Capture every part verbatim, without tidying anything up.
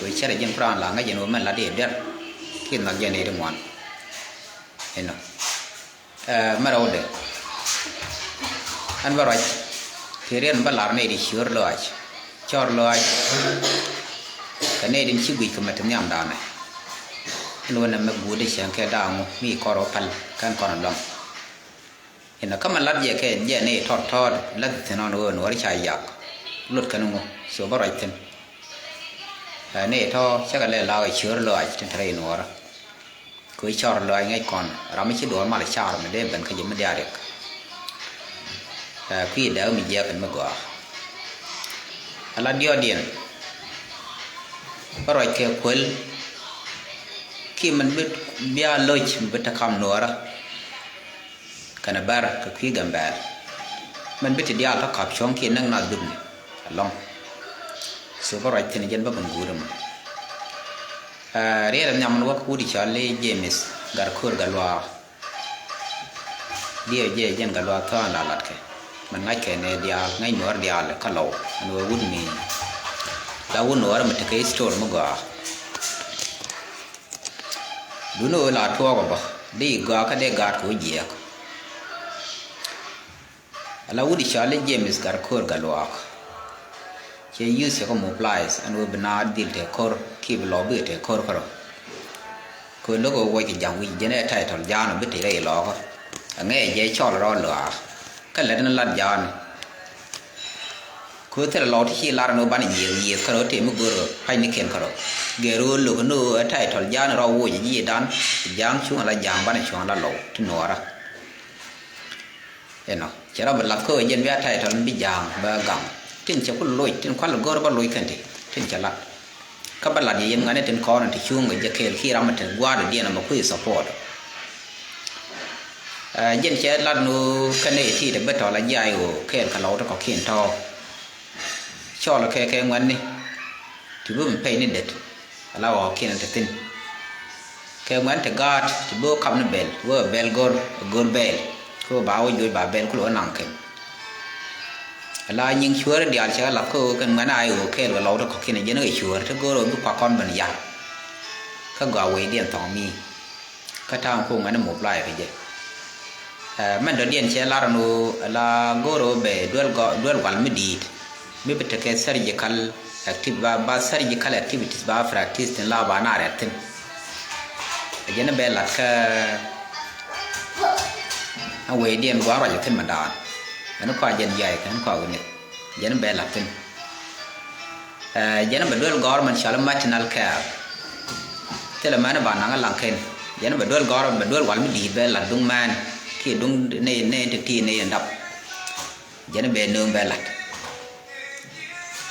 Wee cärɛ ji̱n ku raan la ŋäc ɛn ɣöö mɛn lat i̱ duer kiɛ nhɔk jɛn i̱ ti ŋuan. Inɔ. Ɛ, mɛ rɛwdɛ. Ɛn bä ruac kɛ riɛn bä lar nɛy ti ciöör lɔaac, cɔr lɔaac. Kɛ nɛy tin ci guic kɛ mɛ ti nhiamdan ɛ. Ɛn ɣöö nɛmɛ guut i̱ cäŋ kɛ da̱a̱ŋ ŋu mi kɔr ɣä päl kɛn kɔn ɛ luaŋ. Inɔ kä mɛ lat jɛ kɛ jɛ ni tɔt tɔt lat thi̱n ɔn ɣöö nuɔr ca yak. Lot kɛn ŋu so bä ruac thi̱n. Ɛ, ni tɔ cä kɛ lɛ la ɣä ciöör lɔaac tin te rɛy nuɔrä. Kɛ cɔr lɔaac ŋäc kɔn ram mi ci duɔɔr mal car mi dee ben kä jɛ mi diaal riɛk. Ɛ, kui̱ dääk mi jiɛk kɛn mi gɔaa. Ala diɔɔdiɛn bä ruac kɛ kuël. Kiɛ min bi bia loc mi bi te kam nuɔrä. Kɛnɛ bɛr kɛ kui̱ Gambɛl. Mɛn bi ti diaal tɔ kap cuɔ̱ŋ kiɛ näk nath dupni alɔŋ. So bä ruac thi̱n jɛn bä kɛn guut ɛmɔ. Ɛ, riɛt ɛ nhiam ni wä kɛ wut i̱ cɔal i̱ James Gatkoor Gatluak. Diɛw jɛ jɛn Gatluak thɔɔn la latkɛ. Mɛn ŋa̱ckɛ nɛ diaal, ŋäc nuɔɔr diaal kä Lɔw. Ɛn ɣöö wut mi la wut nuɔɔr mi tekɛ history mi gɔaa. Duundɛ ɣöö la tuɔɔk ɔ bä di gɔaa kä dee gaat kɛ wä jiɛɛk. Ala wut i̱ cɔal i̱ James Gatkoor Gatluak. Cɛ youth cɛ kɛ mobilize ɛn ɣöö bi naath dhil te ko̱r kiɛ bi Lɔw bikɛ te ko̱r kärɔ̱. Kɛ ɣöö lo̱k ɣöö wuɔc kɛ ja̱ŋ wi̱c jɛn ɛ title ja̱a̱n ɔ bi te rɛy Lɔɔkä. Ɛŋɛ jɛ cɔl rɔ luaak kä lät ni lat ja̱a̱n. Kɛ ɣöö thilɛ Lɔw ti ci lar ni ɣöö banɛ nyiëëk yiëëk kärɔ̱ tëë mi go̱r ɣöö pa̱nynikiɛn kärɔ̱. Gɛr ɣöö lo̱k ni ɣöö ɛ title ja̱a̱n rɔ woc ji̱ dan ja̱a̱ŋ cuŋ ala ja̱a̱ŋ banɛ cuɔ̱ŋ ala Lɔw ti nuɔɔrä. Inɔ cɛ rɔ bi lath kä ɣöö jɛn bia title bi ja̱a̱ŋ bä gaŋ. Tin cɛ ku loc tin kual go̱r bä loc kɛn ti tin cɛ lat. Kä bä lat yɛ yɛn ŋa̱ni tin kɔn ti cuŋ kɛ jɛ kɛɛl ki ram mi te gua̱a̱r dɔ̱diɛn ɛmɛ kui̱ support. Ɛ, jɛn cɛ lat nu kɛn i̱ ti te bä tɔl a jiay ɣöö kɛɛl kɛ Lɔw ti kɔ̱kiɛn tɔ̱. Cɔl kɛ kɛ ŋuɛ̈tni ti bi mi pɛy ni det. Ala ɣɔ̱kiɛn te thi̱n. Kɛ ŋuɛ̈t te gaat ti bi wä kap ni bɛl wä bɛl go̱r go̱r bɛl. Kä ba wä joc ba bɛl kulɛ wä naŋ kɛn. Ala nyiŋ cuäär diaal cɛ kɛ lath kä ɣöö kɛn ŋuɛ̈t a i̱ ɣöö kɛɛl kɛ Lɔw ti kɔ̱kiɛn jɛn ɣöö cuäär ti go̱r ɣöö bi kuak kɔn ben yar. Kä gɔaa wecdiɛn thɔŋ mi. Kä ta̱a̱ŋ kuɔŋ ɛn mobilize kɛ jɛ. Ɛ, mɛn dɔ̱diɛn cɛ lar ɛn ɣöö ala go̱o̱r ɣöö bɛ duel gɔ-, duel wal mi di̱i̱t mi bi tekɛ surgical activ-, ba, ba surgical activities ba practice tin la ba na rɛt thi̱n. Ɛ jɛn bɛ lat kä ɛn wecdiɛn gua̱a̱r ruac thi̱n mɛ daan. Ɛn kɔa jɛn jiay kɛ ɛn kɔa wi̱ni. Jɛn bɛ la̱t thi̱n. Ɛ, jɛn bɛ duel gɔ̱rmɛn cɔal i̱ maternal care. Thilɛ mɛn ba naŋ ɛ laŋ kɛn. Jɛn bɛ duel gɔ̱rmɛn bɛ duel wal mi di̱i̱t bɛ la̱t duŋ mɛn kiɛ duŋ nɛy, nɛy ti ti nɛy in dap. Jɛn bɛ nööŋ bɛ la̱t.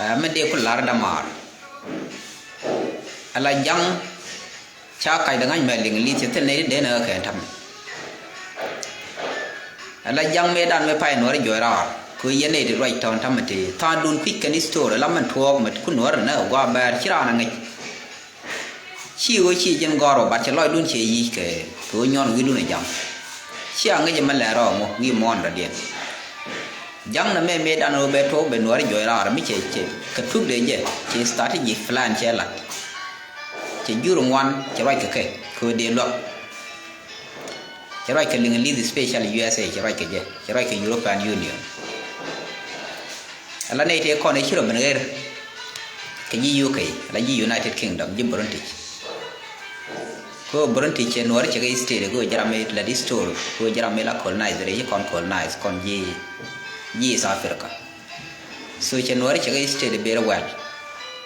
Ɛ, mi dee ku la̱r dämaar. Ala ja̱ŋ Ca kac dɛ ŋa̱c mɛ liŋ li̱th cɛ thil nɛy ti den ɛ kɛ ta̱mɛ. Ala ja̱ŋ mëëdan mëë pay nuɔ̱ɔ̱ri juɔc raar kɛ ɣöö yɛn nɛy ti ruac tɔ̱ɔ̱n ta̱mɛ ti tha̱a̱ŋdun kui̱c kɛn history la mɛn tuɔɔk mɛ ku nuɔ̱ɔ̱ri nɛ ɛ gua̱a̱ bɛɛr ci raan ɛ ŋäc. Ci ɣöö ci ji̱n gɔ̱r ɔ bat cɛ lɔcdun ciɛ yic kɛ kɛ ɣöö nyuɔ̱n wi̱i̱dun ɛ ja̱ŋ. Ci a ŋäc ɛmɛ lɛɛr ɔ ŋu wi̱i̱ muɔ̱ɔ̱n dɔ̱diɛn. Ja̱ŋ nɛ mɛ mëëdan ɣöö bɛ tuɔɔk bɛ nuɔ̱ɔ̱ri juɔc raar mi cɛ cɛ kɛ tuk dee jɛ cɛ strategy plan cɛ lat. Cɛ jur ŋuan cɛ ruac kɛ kɛ kɛ ɣöö dee luäk. Cɛ ruac kɛ liŋ li̱th special U S A cɛ ruac kɛ jɛ cɛ ruac kɛ European Union. Ala nɛy tëë kɔn ëë ci rɔ ben ɣer kɛ ji̱ U K ala ji̱ United Kingdom ji̱ British. Kɛ ɣöö British cɛ nuɔ̱ɔ̱ri cɛ kɛ state kɛ ɣöö jɛ ram mi la di store kɛ ɣöö jɛ ram mi la colonize rɛy ci kɔn colonize kɔn ji̱ ji̱ East Africa. So cɛ nuɔ̱ɔ̱ri cɛ kɛ state very well.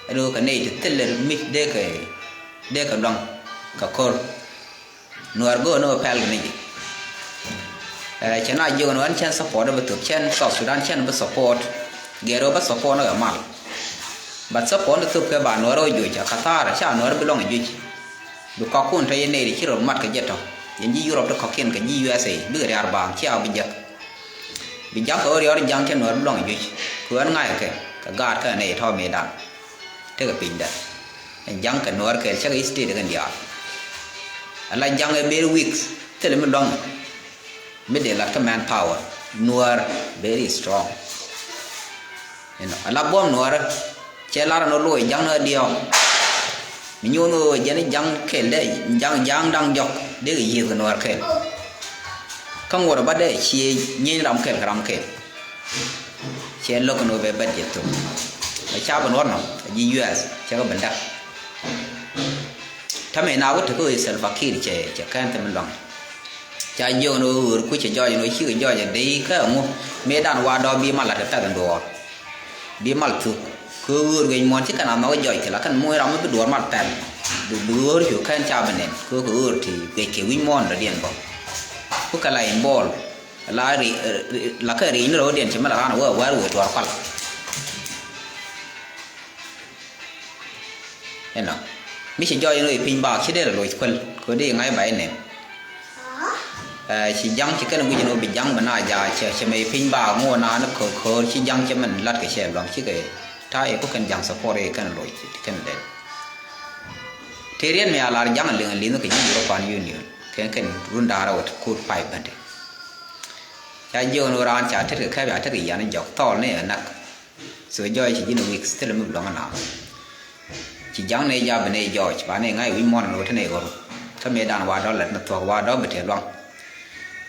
Ɛn ɣöö kɛ nɛy ti thilɛ mi dee kɛ dee kɛ luaŋ kɛ ko̱r. Nuäär go̱o̱r ni ɣöö pɛl kɛ ni ji̱. Ɛ, cɛ na jiök ni ɣän cɛn support bä thöp cɛn South Sudan cɛn bä support. Gɛr ɣöö bä support ni ɣä mal. But support ni thöp kɛ ba nuäär ɣöö juɔc a kathar ca nuäär bi luɔ̱ŋ a juɔc. Bi kɔkkun tɔ yɛn nɛy ti ci rot mat kɛ jɛ tɔ yɛn ji̱ Europe ti kɔ̱kiɛn kɛ ji̱ U S A bikɛ riaar baaŋ cia bi jek. Bi ja̱ŋ kɛ ɣöö riɔ̱ɔ̱r ja̱ŋ cɛ nuäär bi luɔ̱ŋ a juɔc kɛ ɣän ŋa̱c kɛ kɛ gaat kɛ nɛy tɔ̱ mëëdan. Tekɛ piny dɛ. Ɛn ja̱ŋ kɛ nuɔ̱ɔ̱r kɛɛl cäkɛ state kɛn diaal. Ala ja̱ŋ ɛ very weak thilɛ mi lua̱ŋ. Mi dee lat kä man power nuɔ̱ɔ̱r very strong. You know, ala buɔ̱m nuɔ̱ɔ̱r cɛ lar ɛn ɣöö loc ja̱ŋ ni ɣä diɔ̱ɔ̱k. Mi nyuun ɣöö jɛn i̱ ja̱ŋ kɛl dee ja̱ŋ ja̱ŋ da̱ŋ jɔk dee kɛ yiëëth kɛ nuäär kɛl. Kä ŋuɔ̱t ɛ bä dee ciɛ nyieeny ram kɛl kɛ ram kɛl. Ciɛ lo̱k kɛ nuɔ̱ɔ̱r bɛ bɛt jɛ thok. Ɛ ca ben wä nɔ ɛ ji̱ U S cɛ kɛ ben dak. Täämɛ na wä tekɛ ɣöö Salva Kiir cɛ cɛ kɛn thim luaŋ. Ca jiök ni ɣöö ɣöör kuc cɛ jɔɔc ni ɣöö cikɛ jɔɔc ɛ dee kä ɛŋu mëëdan wa dɔ̱ bi mal lat kɛ pɛk in duɔɔr. Bi mal thuk kɛ ɣöör wec muɔ̱ɔ̱n ci kɛn a nhɔk jɔc thil a kɛn muɔ̱ɔ̱n ram mi bi duɔɔr mal pɛl. Bi bi ɣöör cu kɛn ca bi nɛn kɛ kɛ ɣöör ti guec kɛ wi̱c muɔ̱ɔ̱n dɔ̱diɛn bä. Ku kɛ la in bɔɔl la ri la kɛ ri̱i̱c ni rɔ̱diɛn ci mi la ran wee wɛɛr wee duɔɔr kual. Inɔ mi ci jɔɔc in rɔy piny bak ci dee rɛ loc kuäl kɛ dee ŋa̱c ba in nɛn. Ci ja̱ŋ ci kɛn guic ni wä bi ja̱ŋ bi na ja̱a̱ cɛ cɛ mɛ piny ba ŋo̱o̱ naan ko̱r ko̱r ci ja̱ŋ cɛ mɛn lat kɛ cɛ luaŋ cikɛ ta̱a̱ iku kɛn ja̱ŋ support iku kɛn loc ti kɛn dɛn. Ti riɛn mi a lar ja̱ŋ liŋ liŋ kɛ ji̱ European Union kɛn kɛn run da̱a̱r a wä ti kur pay bändɛ. Ca jiök ni wä raan ca tet kɛ kɛp a tet kɛ yan jɔk thɔɔl ni ɛ nak. So jɔɔc ci ji̱n wi̱i̱k thilɛ mi bi luaŋ ɛ naath. Ci ja̱ŋ nɛ ja̱ bi nɛ jɔɔc ba nɛ ŋa̱c wi̱c muɔ̱ɔ̱n ni wä te nɛ ɣɔr. Kä mëëdan wa dɔ̱ lät ni thuɔ̱k wa dɔ̱ bi tëë luaŋ.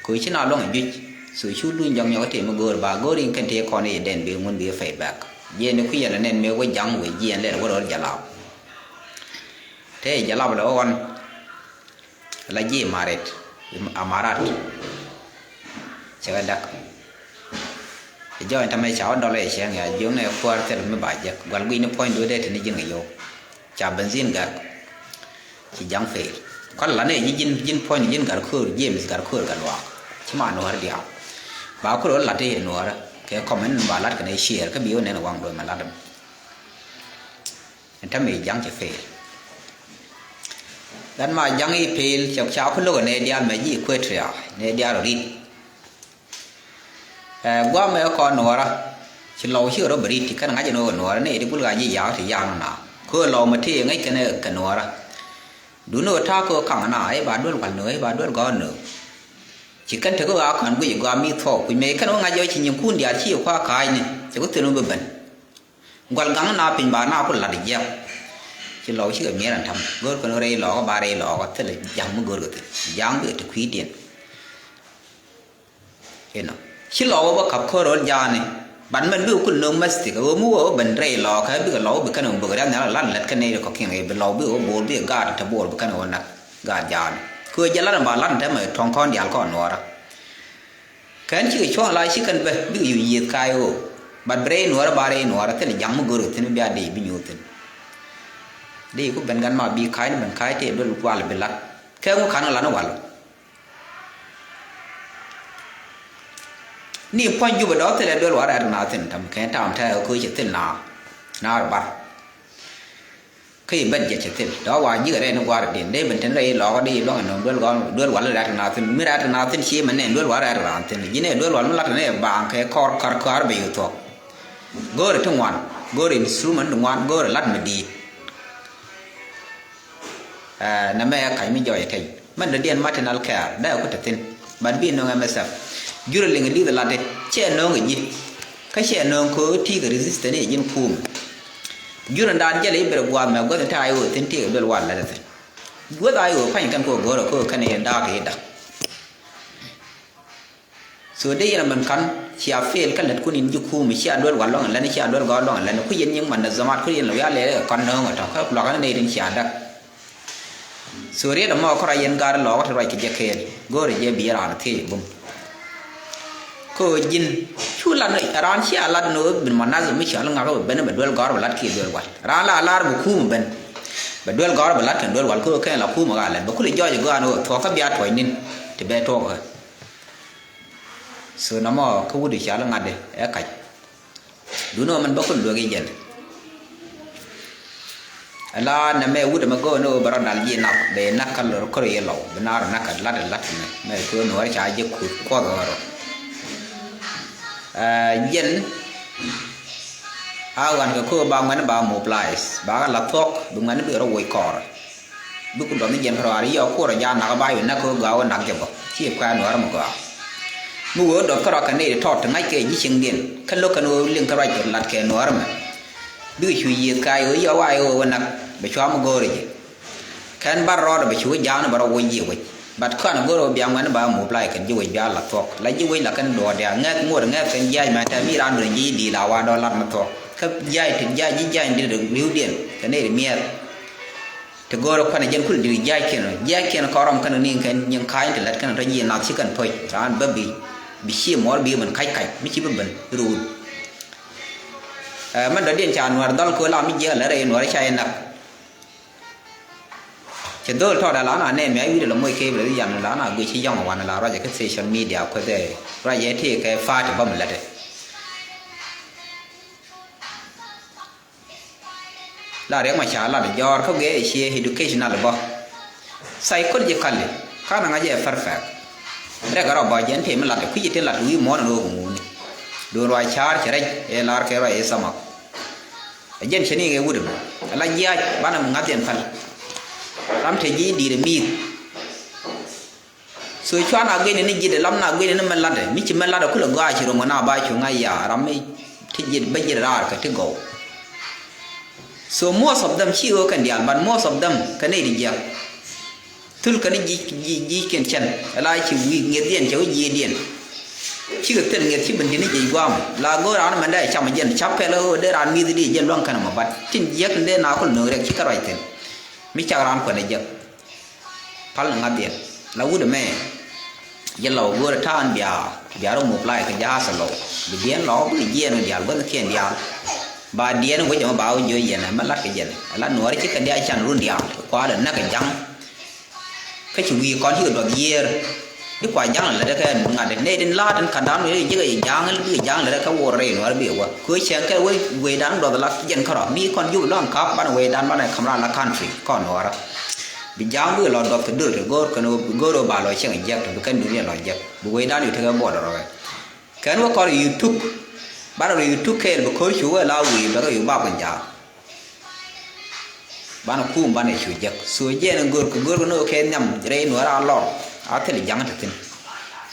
Kɛ ci na luaŋ ɛ juic. So cu luny jɔk nyɔk tëë mi go̱o̱r ba go̱o̱r in kɛn tëë kɔn i̱ dɛn bi ŋun bi fɛy bɛk. Jiɛn ni kui̱ yɛn ɛ nɛn mëë wä ja̱ŋ wee jiɛn lɛl wä rɔ̱r jɛ laap. Tëë jɛ lap lɛ wä ɣɔn. La ji̱ Imaret, Amarat. Cɛ kɛ dak. Ɛ jɔɔny tamɛ ca wä dɔl ɛ cɛ ŋi̱a jiök nɛ kuäär thil mi ba jek gual gui̱c ni puɔ̱ny duee dee te ni ji̱n kɛ yo̱o̱k. Ca benzin gak. Ci ja̱ŋ fail. Kɔn la nɛ ji̱ ji̱n ji̱n puɔ̱ny ji̱n gat ko̱o̱r James gat ko̱o̱r gat luaak. Ci ma nuɔ̱ɔ̱r diaal. Ba kulɛ wä lat i̱ nuɔ̱ɔ̱rä kɛ kɔmɛn ba lat kɛ nɛ ciɛɛr kä bi wä nɛn waŋ duee mɛ lat ɛmɛ. Ɛn täämɛ ja̱ŋ cɛ fail. Gat ma ja̱ŋ i̱ fail cɛ ca ku lo̱k ɛ nɛ diaal mɛ ji̱ Equatoria nɛ diaal ɔ ri̱t. Ɛ guam ɛ kɔn nuɔɔrä ci lɔw cikɛ rɔ bɛ ri̱t ti kɛn ŋa̱c ɛn ɣöö nuɔɔrä ni iti gul ɣaa ji̱ ya̱a̱k ti ya̱a̱k nɔna. Kö lɔw mɛ ti ŋäc kɛn ɛ kɛ nuɔɔrä. Duundɛ ɣöö ta̱a̱ kö kaŋ na ɛ ba duel wal nöö ɛ ba duel gɔ̱r nöö. Ci kɛn tekɛ ɣaa kɔn guic ɛ gɔaa mi thuɔɔk kuc mëë kɛn ɣöö ŋa̱c ɣöö ci nyinkun diaal ci yɛ kua̱r ka̱a̱cni cɛ ku thil mi bi ben. Gual gaŋ na piny ba na ku lat jiɛk. Ci lɔw cikɛ mier ɛn tam go̱o̱r kɛn rɛy lɔɔkä ba rɛy lɔɔkä thilɛ ja̱ŋ mi go̱o̱r kɛ thil ja̱ŋ bikɛ ti kui̱diɛn. Inɔ ci lɔw bä kap ko̱r rɔl ja̱a̱ni. Bat mɛn bikɛ kul no̱o̱ŋ mɛstik ɣöö mi wä ben rɛy lɔɔkä bikɛ lɔw bi kɛn ɣöö bök riath nhial lat kɛn nɛy ri kɔ̱kiɛn ɣöö bi lɔw bikɛ wä bo̱o̱r bikɛ gaat te bo̱o̱r bi kɛn ɣöö nak gaat ja̱a̱ni. Kɛ ɣöö jɛ lat ɛn ba lat ɛn tɛmɛ tuɔ̱ŋ kɔn diaal kɔn nuɔɔrä. Kɛn cikɛ cuɔ̱ŋ la ci kɛn bä bikɛ yio̱w yiëëth ka̱a̱c ɣöö bat bi rɛy nuɔɔrä ba rɛy nuɔɔrä thilɛ ja̱ŋ mi go̱r kɛ thi̱n mi bia dee bi nyuuth thi̱n. Dee ku ben gan ma bi ka̱a̱c ni ben ka̱a̱c tëë duel wal bi lat kɛ ŋu ka̱n kɛ lat ni wal. Ni puɔ̱ny Jubɛ dɔ̱k thilɛ duel wal rɛ̈t kɛ na thi̱n tam kɛn tam tɛ̈ ɣä köö cɛ thil na na rɛ bar. Kä i̱ bɛt jɛ cɛ thil dɔ̱ wa ji̱ kɛ rɛy ni gua̱a̱r di̱n dee ben tin rɛy i̱ lɔɔkä di i̱ luäŋ ɛn nööŋ duel gɔ̱r duel wal i̱ rɛ̈t kɛ na thi̱n mi rɛ̈t kɛ na thi̱n ci mɛ nɛn duel wal rɛ̈t kɛ na thi̱n ji̱ nɛ duel wal mi lat kɛ nɛ baaŋ kɛ kɔr kar kar bɛ yo̱ thuɔ̱k. Go̱o̱rɛ ti ŋuan go̱o̱rɛ instrument ti ŋuan go̱o̱rɛ lat mi di̱i̱t. Ɛɛ nɛ mɛ ɛ ka̱c mi jɔɔc ɛ kɛc. Mɛn dɔ̱diɛn Martin Alkɛɛr dee ku te thi̱n. Bat bi nöŋ M S F. Jurɛ liŋ li̱th latdɛ cɛ nöŋ kɛ ji̱. Kä cɛ nöŋ kɛ ɣöö ti̱i̱ kɛ resistance i̱ ji̱n kuum. Jurɛ da̱a̱n jälɛ i̱ ber gua̱a̱th mɛ guäth in te a i̱ ɣöö thi̱n ti̱i̱ kɛ duel wal latdɛ thi̱n. Guäth a i̱ ɣöö pa̱ny kɛn kɛ ɣöö go̱rɛ kɛ ɣöö kɛn i̱ da̱a̱k kɛ i̱ da̱k. So dee yɛn a mɛn ka̱n cia fail kä lät kun in ji̱ kuum cia duel wal lɔŋ in lɛn cia duel gɔ̱r lɔŋ in lɛn ku yɛn nyiŋ man na zamat ku yɛn lɛ wiaa lɛ kɔn nööŋ a tɔ̱ kä luakä ni nɛy tin cia da̱k. So riet ɛmɔ kɔrɔ yɛn gar lɔɔkä ti ruac kɛ jɛ kɛɛl go̱o̱rɛ jɛ bi raan thiec bum. Kä ɣöö ji̱n cu lat ni raan cia lat ni ɣöö bin manath mi cɔal ŋak bɛ ben bɛ duel gɔ̱r bɛ lat kiɛ duel wal raan la lar bɛ kuum ben. Bɛ duel gɔ̱r bɛ lat kɛn duel wal kä ɣöö kɛn la kuum ɣaa lɛt bɛ kul i̱ jɔɔc i̱ gɔaa ni ɣöö thuɔ̱k kä bia tuɔ̱c ni̱n ti bɛ tuɔ̱k ɣä. So nɔmɔ kä wut i̱ cɔal ŋa̱t ɛ kac. Duundɛ ɣöö mɛn bä kun luek i̱ jɛn. Ala nɛmɛ wut ɛmɛ go̱o̱n ɣöö bɛ rɔ dal ji̱ nak bɛ nak kä lor kör yɛ lɔw bi naar nak kä lat lat mɛ mɛ kɛ ɣöö nuɔɔr ca ji̱ kuth kuɔth ɣɔrɔ. Ɛ jɛn a ɣan kɛ köö ba ŋuɛn ba mobilize ba kä la thuɔ̱k bi ŋuɛn bi rɔ woc kɔɔr. Bik ku dɔth ni jiɛn kärɔaar yɔ kuɔrɔ jaak nak ba yɔ nak kä gɔaa wä nak jɛ bä ci kuɛ nuɔɔr mi gɔaa. Mi wee wä dɔth kärɔa kɛ nɛy ti tɔt ti ŋa̱c kɛ ji̱ cieŋdiɛn kä lo̱k kɛn wä liŋ kärɔa kɛ lat kɛ nuɔɔr mɛ. Bik cu yiëëth ka̱a̱c wä yɔ wa yɔ wä nak bɛ cua mi go̱o̱rɛ jɛ. Kɛn bar rɔɔdɛ bɛ cu wec ja̱a̱ŋni bɛ rɔ woc ji̱ wec. But kɔn go̱r ɣöö bia ŋuɛ̈ni ba move like kɛn ji̱ wec bia la thuɔ̱k. La ji̱ wec la kɛn duɔ̱ɔ̱r diaal ŋɛk ŋuɔ̱t ŋɛk kɛn jiac mɛ tɛm mi raan duɔ̱ɔ̱r ji̱ di̱i̱l a wa dɔ̱ lat mi thuɔ̱k. Kä jiac ti jiac ji̱ jiac di̱t ri̱wdiɛn kɛ nɛy ri miɛɛr. Ti go̱o̱rä kuanɛ jɛn kul di̱t jiac kiɛn jiac kiɛn kɔn rɔm kɛn ni kɛn nyin ka̱a̱c ti lät kɛn tɔ ji̱ nath ci kɛn puɔ̱c raan bä bi bi ci muɔr bi ben kac kac mi ci bi ben ruut. Ɛ mɛn dɔ̱diɛn ca nuɛr dhɔl kɛ ɣöö la mi jiɛk lät rɛy nuɛr ca yɛ nak. Cɛ dhol tɔɔdɛ la na nɛɛmɛ a wi̱cdɛ lɔ moc kee bɛ yan la na guic ci yɔŋ wan la ruacɛ kä social media kueth ɛ ruacɛ tëë kɛ fa̱a̱t bä mi lätɛ. La riɛk ma ca lat jɔɔr kä gɛɛ ciɛ educational bä. Psychologically kanɛ ŋa̱c ɛ perfect. Rɛk rɔ bä jɛn tëë mi lat kui̱c ti lat wi̱i̱ muɔ̱ɔ̱n ni wä ŋuni. Duun ruac ca̱a̱r cɛ rɛc ɛ lar kɛ ruac ɛ thamak. Ɛ jɛn cɛ ni ɣɛ wut ɛmɛ ala jiaac banɛ ŋa̱th yɛn päl. Ram te ji̱ di̱i̱t ɛ mi̱i̱th. So cuan a guini ni ji̱t ɛ lam na guini ni mɛ latdɛ mi ci mɛ latdɛ kulɛ gɔaa ci rom kɛ na ba cuŋ a ya ram mi ti ji̱t bä ji̱t raar kɛ ti gɔw. So most of them ci ɣöö kɛn diaal but most of them kɛ nɛy ti jiäk. Thul kɛn ji̱ ji̱ ji̱ kiɛn cɛn ala ci wi̱i̱ ŋi̱ethdiɛn cɛ wä jiëëdiɛn. Cikɛ thil ŋi̱eth ci ben di̱t ni jiɛc gua̱a̱m la go̱o̱r raan mɛn dee cam jɛn cap pɛl ɣöö dee raan mi̱th di jɛn luaŋ kɛn mɔ bat tin jiäk ni dee na kul no̱o̱ŋ rɛk cikɛ ruac thi̱n. Mi cak raan kuɛn ɛ jiäk pal ni ŋa̱thdiɛn la wut ɛmɛ. Jɛ lɔw go̱o̱r ɛ ta̱a̱n bia bia rɔ mop la̱a̱c kɛ ja̱a̱th ɛ lɔw bi diɛn lɔw bi jiɛɛn ɛ diaal guäthkiɛn diaal. Ba diɛn wec ɛmɔ ba wä jiö yɛn ɛmɛ lat kɛ jɛn ɛ la nuɔɔri cikɛ diaal can run diaal kuaal ɛ näk ɛ ja̱ŋ. Kä ci wi̱i̱ kɔn cikɛ duɔth yiëër. Di kua ja̱ŋ lɛ lät kɛ ŋa̱t nɛy tin la̱a̱t tin ka̱n da̱a̱n wee ji̱ kɛ ja̱ŋ bikɛ ja̱ŋ lɛ lät kɛ wor rɛy nuɔɔr bikɛ wä kɛ cɛn kɛ wee wecdan duɔth la jɛn kärɔ mi kɔn jup lɔn ka̱p banɛ wecdan banɛ ka̱m ran la country kɔn nuɔɔrä. Bi ja̱ŋ bikɛ lɔ duɔth kɛ döör kɛ go̱o̱r kɛn go̱o̱r ba lɔ cieŋ jiɛk tɔ bi kɛn dunia lɔ jiɛk bi wecdan yu tekɛ buɔt rɔ kɛ kɛn wä kɔr YouTube. Banɛ rɔ YouTube kɛɛl bi ko̱r cu wee la wi̱i̱ bɛ kɛ yu bap kɛn ja̱a̱. Banɛ kum banɛ cu jek so jiɛn in gör kɛ gör kɛ ni wä kɛ nhiam rɛy nuɔr a lɔr. A thil ja̱ŋ ti thin.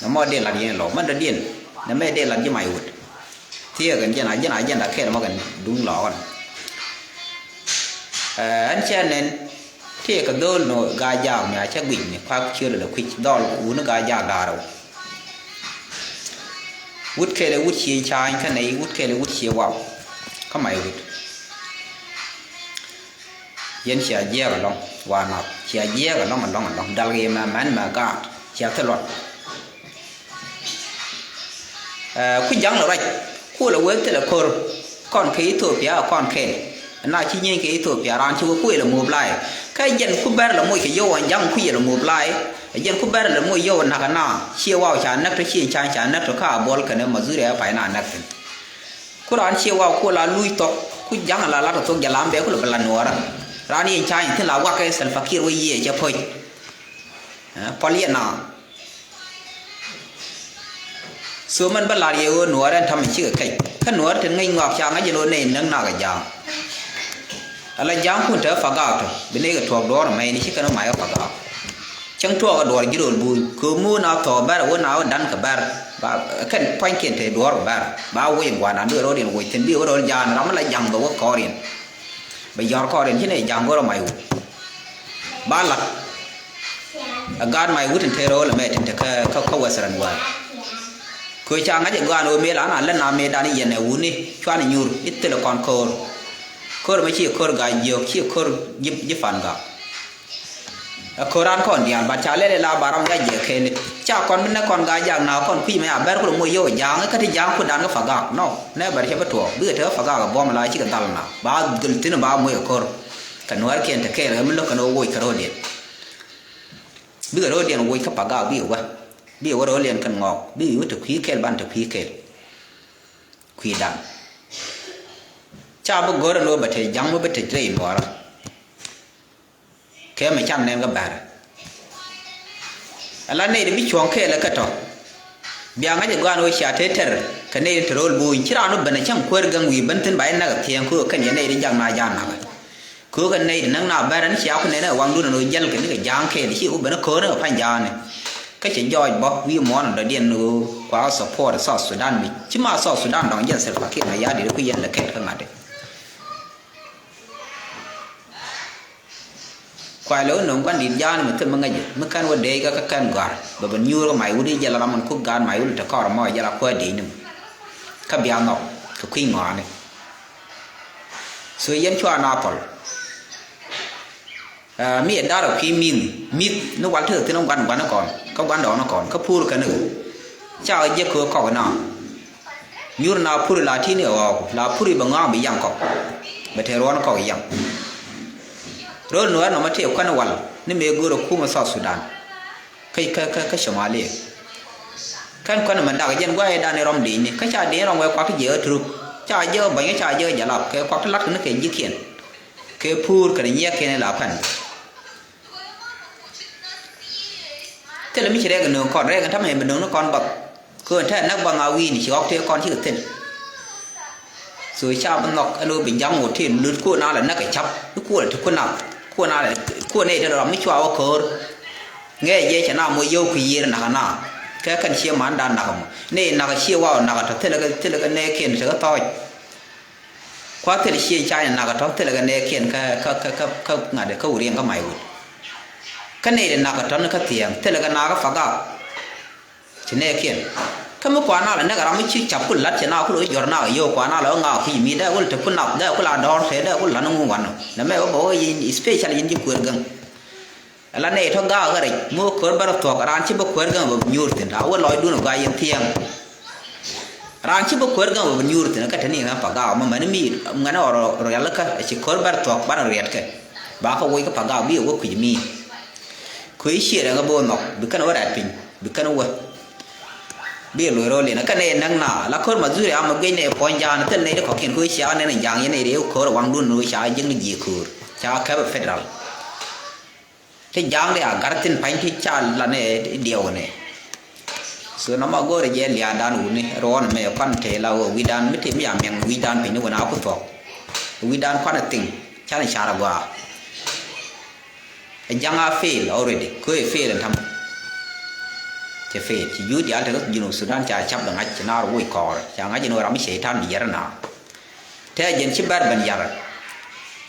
Nɛ mɔ dee lat yɛn lɔ mɛn dɔ diɛn. Nɛ mɛ dee lat ji̱ may wut. Thiee kɛn jɛn a jɛn a jɛn da kɛɛl mɔ kɛn duŋ lɔ kɔn. Ɛn cɛ nɛn thiee kɛ dho̱o̱l ni gaa jaak mi a cɛ guic ni kuak ciöl lɛ kuic dhɔl wuni gaa jaak da̱a̱r rɛw. Wut kɛɛl ɛ wut cie ca̱a̱ny kä nɛy wut kɛɛl ɛ wut cie waw. Kä may wut. Yɛn cia jiɛɛk ɛlɔ̱ŋ wa nath cia jiɛɛk ɛlɔ̱ŋ ɛlɔ̱ŋ ɛlɔ̱ŋ dal kɛ yɛ mɛ mɛn mɛ gaat cia thil luɔt. Ku ja̱ŋ lɛ ruac ku lɛ wee thilɛ ko̱r kɔn kɛ Ethiopia kɔn kɛn. Na ci nyieeny kɛ Ethiopia raan ci wee kuël ɛ mop la̱a̱c kä jɛn ku bɛr lɛ moc kɛ yio̱w ɣän ja̱ŋ ku yɛ lɛ mop la̱a̱c. Jɛn ku bɛr lɛ moc yio̱w ɛ na̱k ɛ na ciɛ waw ca näk tɔ ciɛ ca̱ny ca näk tɔ ka a buɔl kɛn ɛ madhuri ɛ pay na näk thi̱n. Ku raan ciɛ waw ku la luc thɔk ku ja̱ŋ la lat ɛ thok jɛ lam bɛ ku lɛ bɛ la nuɔɔrä. Raan yɛn ca̱ny thi̱n la wakɛ Salva Kiir wä yiëë cɛ poc. Pɔl yɛ na. So mɛn bä lar yɛ ɣöö nuɔɔr ɛn ta̱mɛ cikɛ kɛc kä nuɔɔr tin ŋäc ŋɔak ca ŋa̱c ɛn ɣöö nɛy näk nak ɛ ja̱a̱ŋ. Ala ja̱a̱ŋ kun te pagak tɔ bi nɛy kɛ tuɔɔk duɔɔr ɛmɛ ni ci kɛn ɛ mac ɛ pagak. Cäŋ tuɔɔk ɛ duɔɔr ji̱ ro̱l buuny kööp mi wä na thɔɔk bɛr ɛ wä na wä dan kɛ bɛr. Ba kɛn pua̱nykiɛn te duɔɔr kɛ bɛr ba woc ɛ gua̱a̱r na bi ɛ ro̱l yɛn woc thi̱n bi ɛ wä ro̱l ja̱a̱n ram mi la ja̱ŋ bɛ wä kɔɔr yɛn. Bɛ yɔ̱r kɔɔr in ci nɛ ja̱ŋ go̱rɔ may wut. Ba lat. A gaat may wut in te ro̱o̱l ɛmɛ tin te kä kä Western world. Köö ca ŋa̱c ɛ gɔaan ɣöö mëë la na lät na mëë dan i̱ yɛn ɛ wuni cuan i̱ nyur i̱ thilɛ kɔn ko̱o̱r. Ko̱o̱r ɛmɛ ci ko̱o̱r ga̱a̱c jiök ci ko̱o̱r ji̱ ji̱ pan ga̱a̱c. Ɛ ko̱ran kɔn diaal bat ca lɛl ila ba ram ya jiɛ kɛɛli. Ca kɔn bi nɛ kɔn gaa jak na kɔn kui̱ mɛ a bɛr ku rɛ moc yio̱w ja̱a̱ŋ kä ti ja̱a̱ŋ ku dan kä pagak nɔ nɛ bɛr cɛ bi tuɔɔk bikɛ te kä pagak ɛ buɔ̱m la cikɛ dhal na ba dhul thi̱n ba moc ɛ ko̱r. Kɛ nuäär kiɛn te kɛɛl ɛ mi lo̱k kɛn ɣä woc kɛ ro̱o̱diɛn. Bikɛ ro̱o̱diɛn woc kä pagak bikɛ wä bikɛ wä ro̱o̱diɛn kɛn ŋɔɔk bikɛ wä te kui̱ kɛɛl ban te kui̱ kɛɛl. Kui̱ dan ca bi go̱r ɛn ɣä bɛ te ja̱a̱ŋ mi bi te rɛy nuɔɔrä. Kɛ mɛ can nɛn kä bär. Ala nɛy ti bi cuɔ̱ŋ kɛɛl kä tɔ. Bia ŋa̱c ɛ gɔaan ɣöö cia te tɛr kɛ nɛy ti te ro̱o̱l buuny ci raan wä ben ɛ cäŋ kuäär gäŋ wi̱i̱ ben thi̱n ba yɛ näk ɛ thiɛɛŋ köö kɛn yɛ nɛy ti jak na ja̱a̱n nakä. Köö kɛn nɛy ti näk na bär ɛn cia ku nɛn ɛ waŋdun ɛn ɣöö jäl kɛ nikɛ ja̱a̱ŋ kɛɛl ci ku ben ɛ köör ni kɛ pa̱ny ja̱a̱n ni. Kä cɛ jɔɔc bä wi̱i̱ muɔ̱ɔ̱n ɛ dɔ̱diɛn ni ɣöö kua support South Sudan mi ci ma South Sudan dɔ̱ŋ jɛn Salva Kiir Mayardit ku yɛn lɛ kɛt kä ŋa̱t ɛ. Kuay lɛ wä nöŋ gua̱n di̱t ja̱a̱n mi thil mi ŋäc mi kɛn wä dee kä kä kɛn gɔ̱a̱r bɛ bɛ nyuur kä may wut i̱ jɛ la ram min kuk gaat may wut i̱ te kɔr mɔ jɛ la kuäär dee ni mi. Kä bia nhɔk kɛ kui̱ ŋɔaani. So yɛn cua na thɔl. Ɛ, mi ɛ dar ɛ kui̱ mi̱th mi̱th ni wal tekɛ thi̱n ɛ gua̱n gua̱n ni kɔn kä gua̱n dɔɔn ni kɔn kä puur kɛn ni ɣöö ca ɣä jiäk kɛ ɣöö kɔk ina. Nyuur na puri la ti̱n i̱ ɣɔɔk la puri bɛ ŋɔaŋ bi yaŋ kɔk. Bɛ te ruɔ̱n kɔk yaŋ. Ro̱l nuɛɛr nɔmɔ tëë kuɛn wal ni mëë go̱o̱r ɛ kumɛ South Sudan. Kä kä kä kä Somalia. Kɛn kuɛn mɛ dak jɛn gua̱a̱ i̱ dan i̱ rɔm di̱i̱ni kä ca di̱i̱n rɔm wee kuak ti jiɛ ɣä turuk. Ca jiɛ ɣä bäny kä ca jiɛ ɣä jalap kɛ kuak ti lat kɛ ni kɛ ji̱kiɛn. Kɛ puur kɛnɛ nyiɛɛkiɛn i̱ la pɛn. Thilɛ mi ci rɛɛk nööŋ kɔn rɛɛk in tamɛ in bi nööŋ ni kɔn bath. Köön tɛn näk baŋ a wi̱i̱ni ci ɣɔk tëë kɔn cikɛ thil. So ca bi nhɔk ɛn ɣöö bi ja̱ŋ ɣöö tëë lut kuɔn a lɛ näk kɛ ca̱p i̱ kuɔn lɛ ti kuɔn a kuɔn a lɛ kuɔn nɛy te lɔ ram mi cua wä köör. Ŋɛɛ jɛ cɛ na moc yio̱w kui̱ yiër nakä na kɛ kɛn cie man dan nakä mɔ nɛy nakä cie waw nakä tɔ thilɛ kɛ thilɛ kɛ nɛɛkiɛn tekɛ thɔɔc. Kua̱r thilɛ cie ca̱ny nakä tɔ thilɛ kɛ nɛɛkiɛn kä kä kä kä ŋa̱t kä wuriɛŋ kä mac wut. Kä nɛy ti nakä tɔ ni kä thiɛɛŋ thilɛ kɛ nakä pagak. Ci nɛɛkiɛn kä mi kuan nalɛ nɛk ram mi ci cap ku lat ci na ku lo jɔr na yio̱w kuan nalɛ ɣä ŋaak kui̱ mi dee wul te ku nath dee ku la dɔr te dee ku lan ŋu wan nɔ nɛ mɛ wä bä wä yin special yin ci kueer gäŋ. Ala nɛy tɔ gaak kä rɛc mi wä kueer bär thuɔk raan ci bä kueer gäŋ bä bi nyuur thi̱n a wä lɔcdun ɔ gaa yin thiɛŋ. Raan ci bä kueer gäŋ bä bi nyuur thi̱n kä te ni ɣän pa gaak mɛ mɛn mi ŋɛn ɔ rɔ riɛl kä ci kueer bär thuɔk ban riɛt kɛ. Ba kä woc kä pa gaak bi ɛ wä kui̱c mi. Kui̱ ciɛ rɛŋ bä wä nhɔk bi kɛn wä rɛt piny bi kɛn wä. Bi luɔi rɔ liɛn kä nɛ näk na la ko̱r Mathuri ama guic nɛ puɔ̱ny ja̱a̱n thil nɛ di kɔ̱kiɛn ko̱ cia nɛn ja̱a̱ŋ yɛn nɛ di ko̱r waŋdun ni ca jiäkni ji̱ ko̱r ca kɛp federal. Ti ja̱a̱ŋ di a gar thin pa̱ny ti ca la nɛ diɛw nɛ. So nɔmɔ go̱o̱rɛ jɛ lia̱a̱dan wuni ruɔ̱n mɛ kuan te la wä wi̱dan mi ti mi a miɛŋ wi̱dan piny ni wun a ku thuɔ̱k. Wi̱dan kuan a thiŋ can a car a gɔaa. Ɛ ja̱ŋ a fail already. Kö ɛ fail ɛn ta̱m. Cɛ fail. Ci juut diaal te kä Junub Sudan ca cap bɛ ŋa̱c ci naar woc kɔɔr. Ca ŋa̱c ɛn ɣöö ram mi cɛy-tan bi yɛr ɛn naar. Tɛ jɛn ci bɛr ben yar.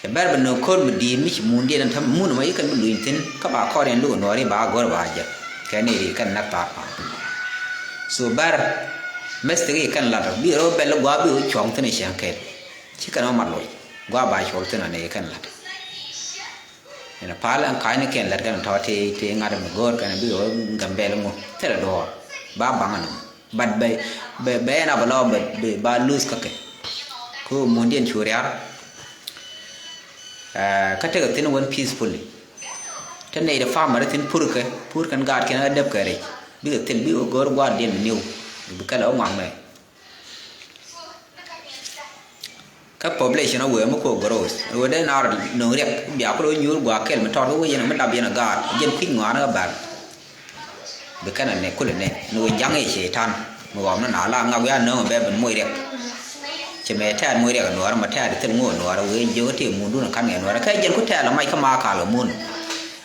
Cɛ bɛr ben nööŋ ko̱r mi di̱i̱t mi ci mundiɛn ɛn ta̱m mun ɛmɔ i̱ kɛn bi luny thi̱n. Kä ba kɔɔr ɛn luk ɛ nuɔɔri ba go̱r ba jɛ. Kɛn i̱ ri kɛn nɛk thaar pal. So bɛr mɛstek i̱ kɛn lat bi rɔ bɛl gua̱a̱ bi rɔ cuɔ̱ŋ thi̱n i̱ cɛŋ kɛl. Ci kɛn ɔ mat loc gua̱a̱ ba cuɔl thi̱n ɔ nɛ i̱ kɛn lat. Inɛ pal ɛn ka̱cnikiɛn lät kɛn tɔ̱ ti ti ŋa̱t mi go̱o̱r kɛn bi ɣöö Gambɛl ŋu thilɛ duɔ̱ɔ̱r ba baŋ ɛnɔ. But bɛ bɛ bɛ ɛn a bɛ lɔ bɛ bɛ ba lose kä kɛ. Ku mundiɛn cu riar. Ɛ kä tekɛ thi̱n wän peacefully. Te nɛy de family thi̱n pur kɛ pur kɛn gaat kɛn a dep kɛ rɛc bikɛ thil bi ɣöö go̱o̱r gua̱a̱r diɛn bi niw bi kɛl ɛ wä ŋuak mɛ. Kä population a wee mi ko growth wee dee naar no̱o̱ŋ riɛk bia kul wee nyuur gua̱a̱k kɛl mi tɔt wee yɛn mi dap yɛn a gaat jɛn kui̱c ŋɔaani kä bal. Bi kɛn a nɛ kul nɛ ni wee ja̱ŋ i̱ cɛy-tan mi ɣɔm ni na la ŋak wee a no̱o̱ŋ bɛ ben moc riɛk. Cɛ mɛ tɛɛt moc riɛk a nuɔɔr ma tɛɛt thil ŋo̱o̱ nuɔɔr wee jiök ti mundun a kan ŋɛ nuɔɔr kɛ jɛn ku tɛɛl a mac kä ma kal a mun.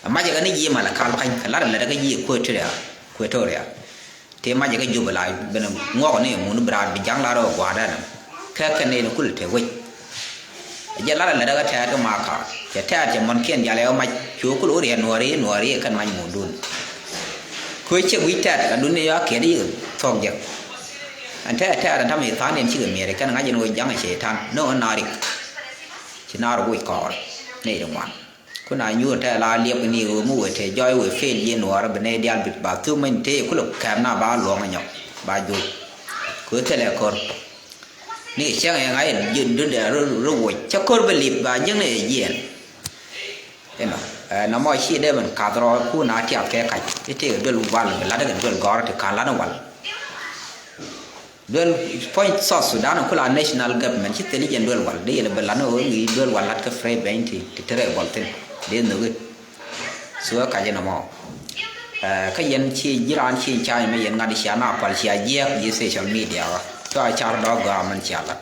A mac a kɛ ni ji̱ mal a kal pa̱ny kɛ lat a lät a kä ji̱ Equatoria. Equatoria. Tëë macɛ kä Jubɛ la ben ŋuɔk ni mun bi raan bi ja̱ŋ la rɔ gua̱a̱r dɛn. Kɛ kɛ nɛy ni kul te wec. Jɛ lat a lät kä tɛɛt kä Makar cɛ tɛɛt cɛ mɔnkiɛn jal ɛ mac cu kul wä riɛt nuɔri nuɔri kɛn mac mundun. Kuec cɛ wi̱c tɛɛt la dun ni yɔ kiɛt i̱ thuɔk jɛ. Ɛn tɛɛt tɛɛt ɛn tam i̱ tha̱a̱n in cikɛ miɛɛr kɛn ŋa̱c in wä ja̱ŋ cɛ ta̱n ni ɣän na rik. Ci naar woc kɔɔr nɛy ri ŋuan. Ku na nyuur tɛ la liɛp ni ɣöö mi wee tɛ jɔɔc wee fail ji̱ nuɔɔr bi nɛy diaal bit ba thuk mɛny tëë kulɛ kɛɛp na ba luɔ̱ŋ nyɔk ba juuc. Kö thilɛ ko̱r ni cäŋ yɛ ŋa̱c ji̱ dundɛ ri woc cä ko̱r bi lip ba ji̱ŋ ni yɛ jiɛɛn. Inɔ ɛ nɔmɔ ci dee ben kath rɔɔk ku na tiath kɛ kac i̱ tëëk duel wal bi lat kɛ duel gɔ̱r ti ka̱n lat ni wal. Duel puɔ̱ny South Sudan ku la national government ci thil i̱ jɛn duel wal dee yɛn bɛ lat ni ɣöö ŋi̱i̱c duel wal lat kä Free Bentin ti te rɛy bɔl thi̱n dee nhök i̱. Thuɔ̱k kac inɔ mɔ. Kä yɛn ci ji̱ raan ci ca̱a̱ny mi yɛn ŋa̱t cia na pal cia jiɛɛk ji̱ social media ɣä cua car dɔ̱k gɔaa mɛn cia lat.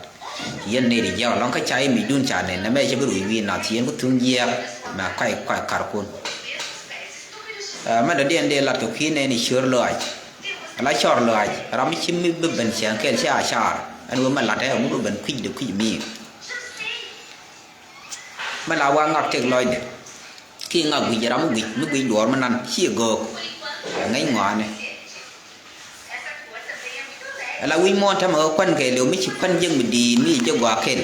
Yɛn nɛy ti jiɛɛk lɔ̱ŋ kä ca imicdun ca nɛn nɛmɛ cɛ bi ruc wi̱i̱ nath ci yɛn ku thuŋ jiɛɛk mɛ kac kuac karkun. Mɛn dɔ̱diɛn dee lat kɛ kui̱ nɛn i̱ ciöör lɔaac. Ala cɔr lɔaac ram mi ci mi bi ben cieŋ kɛl ci a car ɛn ɣöö mɛ lat ɛ ɣöö mi bi ben kui̱c de kui̱c mi. Mɛ la wa ŋak tëk lɔcdɛ. Ki ŋa guic ram mi guic mi guic duɔɔr mi nan ci göök. Ŋäc ŋɔaani. Ala wi̱c muɔ̱ɔ̱n tämɛ ɣä kuän kɛ liw mi ci kuän jiäk mi di̱i̱t mi ci jiäk gua̱a̱ kel.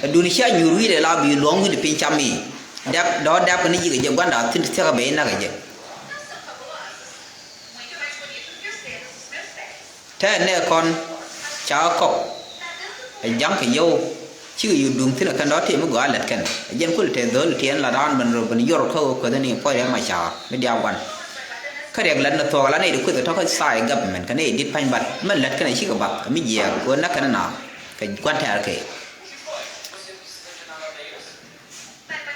Ɛ duni cia nyuur wi̱i̱dɛ la bi luɔ̱ŋ wi̱i̱dɛ piny cam i̱ dɛp dɔ̱ dɛp kɛ ni ji̱ kɛ jɛ gua̱nda thi̱n ti thiäkä bɛ i̱ näk kɛ jɛ. Tɛɛt nɛ kɔn ca kɔk ɛ ja̱ŋ kɛ yio̱w. Cikɛ yio̱w duŋ thi̱n ɛ kɛn dɔ̱ tëë mi gɔaa lät kɛn ɛ jɛn kulɛ tɛth dho̱l tiɛɛn la raan ben rɔ ben yɔr kä ɣöö kueth ni puɔc rɛk ma ca̱a̱r mi diaak guan. Kä riɛk lät ni thuɔɔk la nɛy di kueth ɛ tɔ̱ kä thaay government kɛ nɛy dit pa̱ny bat mɛn lät kɛn ɛ cikɛ bath ɛ mi jiɛɛk kɛ ɣöö näk kɛn ɛ naath kɛ guan tɛɛr kɛ.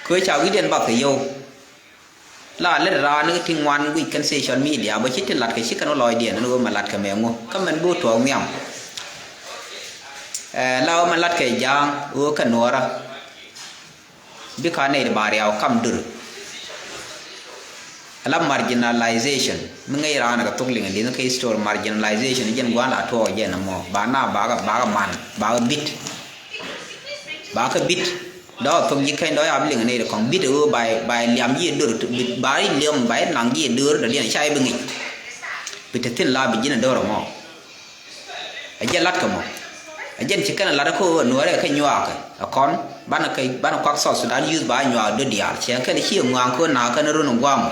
Kɛ ɣöö ca wi̱cdiɛn bath kɛ yio̱w. La lät raan ni ti ŋuan guic kɛn social media bä ci ti lat kɛ ci kɛn wä lɔcdiɛn ni ɣöö mɛ lat kɛ mɛ ŋu kä mɛn bi wä tuɔɔk nhiam. Ɛ la ɣöö mɛ lat kɛ ja̱a̱ŋ ɣöö kɛ nuɔɔrä. Bikɛ a nɛy ti ba riaw kam dur. Ala marginalization mi ŋäc raan kɛ thok liŋ liŋ kɛ history marginalization jɛn gua̱a̱n la tuɔɔk jɛn ɛmɔ ba na bakɛ bakɛ man bakɛ bit. Bakɛ bit. Dɔɔk thok ji̱ keny dɔɔk ya bi liŋ nɛy ti kɔŋ bit ɣöö ba ba liam ji̱ dur ba liam ba naŋ ji̱ dur dɔ̱diɛn ca i̱ bi ŋic. Bi te thi̱n la bi ji̱n a dör ɛmɔ. Ɛ jɛn la̱t kɛ mɔ ɛ jɛn ci kɛn ɛ la̱t ɛ kä ɣöö nuɔɔrɛ kɛ nyuaak ɛ kɔn banɛ kɛ banɛ kuak South Sudan youth ba nyuaak döt diaal ciɛ kɛn ci ɛ ŋuaŋ kä ɣöö naak kɛn run ɛ gua̱a̱mɔ.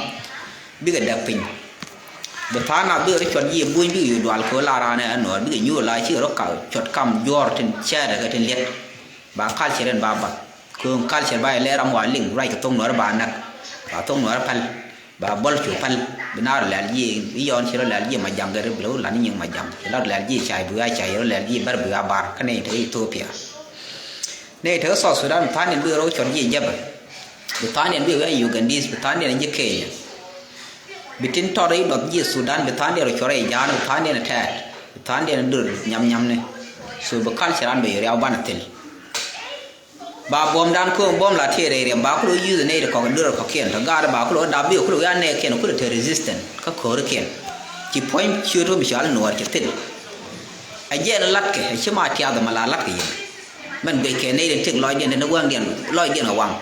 Bikɛ däk piny. Bi tha̱a̱ŋ nath bikɛ rɔ cuɔt ji̱ ɛ buny bikɛ yo̱o̱ dual kɛ ɣöö la raan ɛ nuɔɔr bikɛ nyuur la ci rɔ ka cuɔt kam juɔ̱ɔ̱r tin cɛɛt ɛ kɛ tin liɛt. Ba culture in ba bath. Kööŋ culture ba ilɛ ram wa liŋ ruac kɛ thok nuɔrä ba näk. Ba thok nuɔrä päl. Ba bɔl cu päl. Bi na rɔ lɛl ji̱ i̱ yɔn ci rɔ lɛl ji̱ ma jaŋ gɛr bi lɛ wä lan i̱ nyiŋ ma jaŋ ci rɔ lɛl ji̱ cay bi a cay rɔ lɛl ji̱ bär bi a bar kä nɛy te Ethiopia. Nɛy te South Sudan bi tha̱a̱n in bi rɔ cɔt ji̱ jɛpɛ. Bi tha̱a̱n in bi rɔ Ugandese bi tha̱a̱n in ji̱ Kenya. Bi tin tɔt i̱ dɔth ji̱ Sudan bi tha̱a̱n in rɔ cɔt rɔ i̱ ja̱a̱n bi tha̱a̱n in tɛɛt bi tha̱a̱n in dur nyam nyam ni. So bi culture an bɛ yuriaw banɛ thil. Ba buɔ̱mdan kööŋ buɔ̱m la tëë rɛy riɛm ba kulɛ wä yuth nɛy ti kɔk in duer kɔ̱kiɛn tɔ gaat ba kulɛ wä dap bi kulɛ wä ya nɛɛkiɛn kulɛ te resistant kä ko̱rikiɛn. Ci puɔ̱ny ciöt wä mi cɔal nuɔɔr ci thil. Ɛ jɛɛn latkɛ ɛ ci ma tiath ɛmɛ la latkɛ yɛn. Mɛn guickɛ nɛy tin tëk lɔcdiɛn tin wäŋdiɛn lɔcdiɛn kɛ waŋ.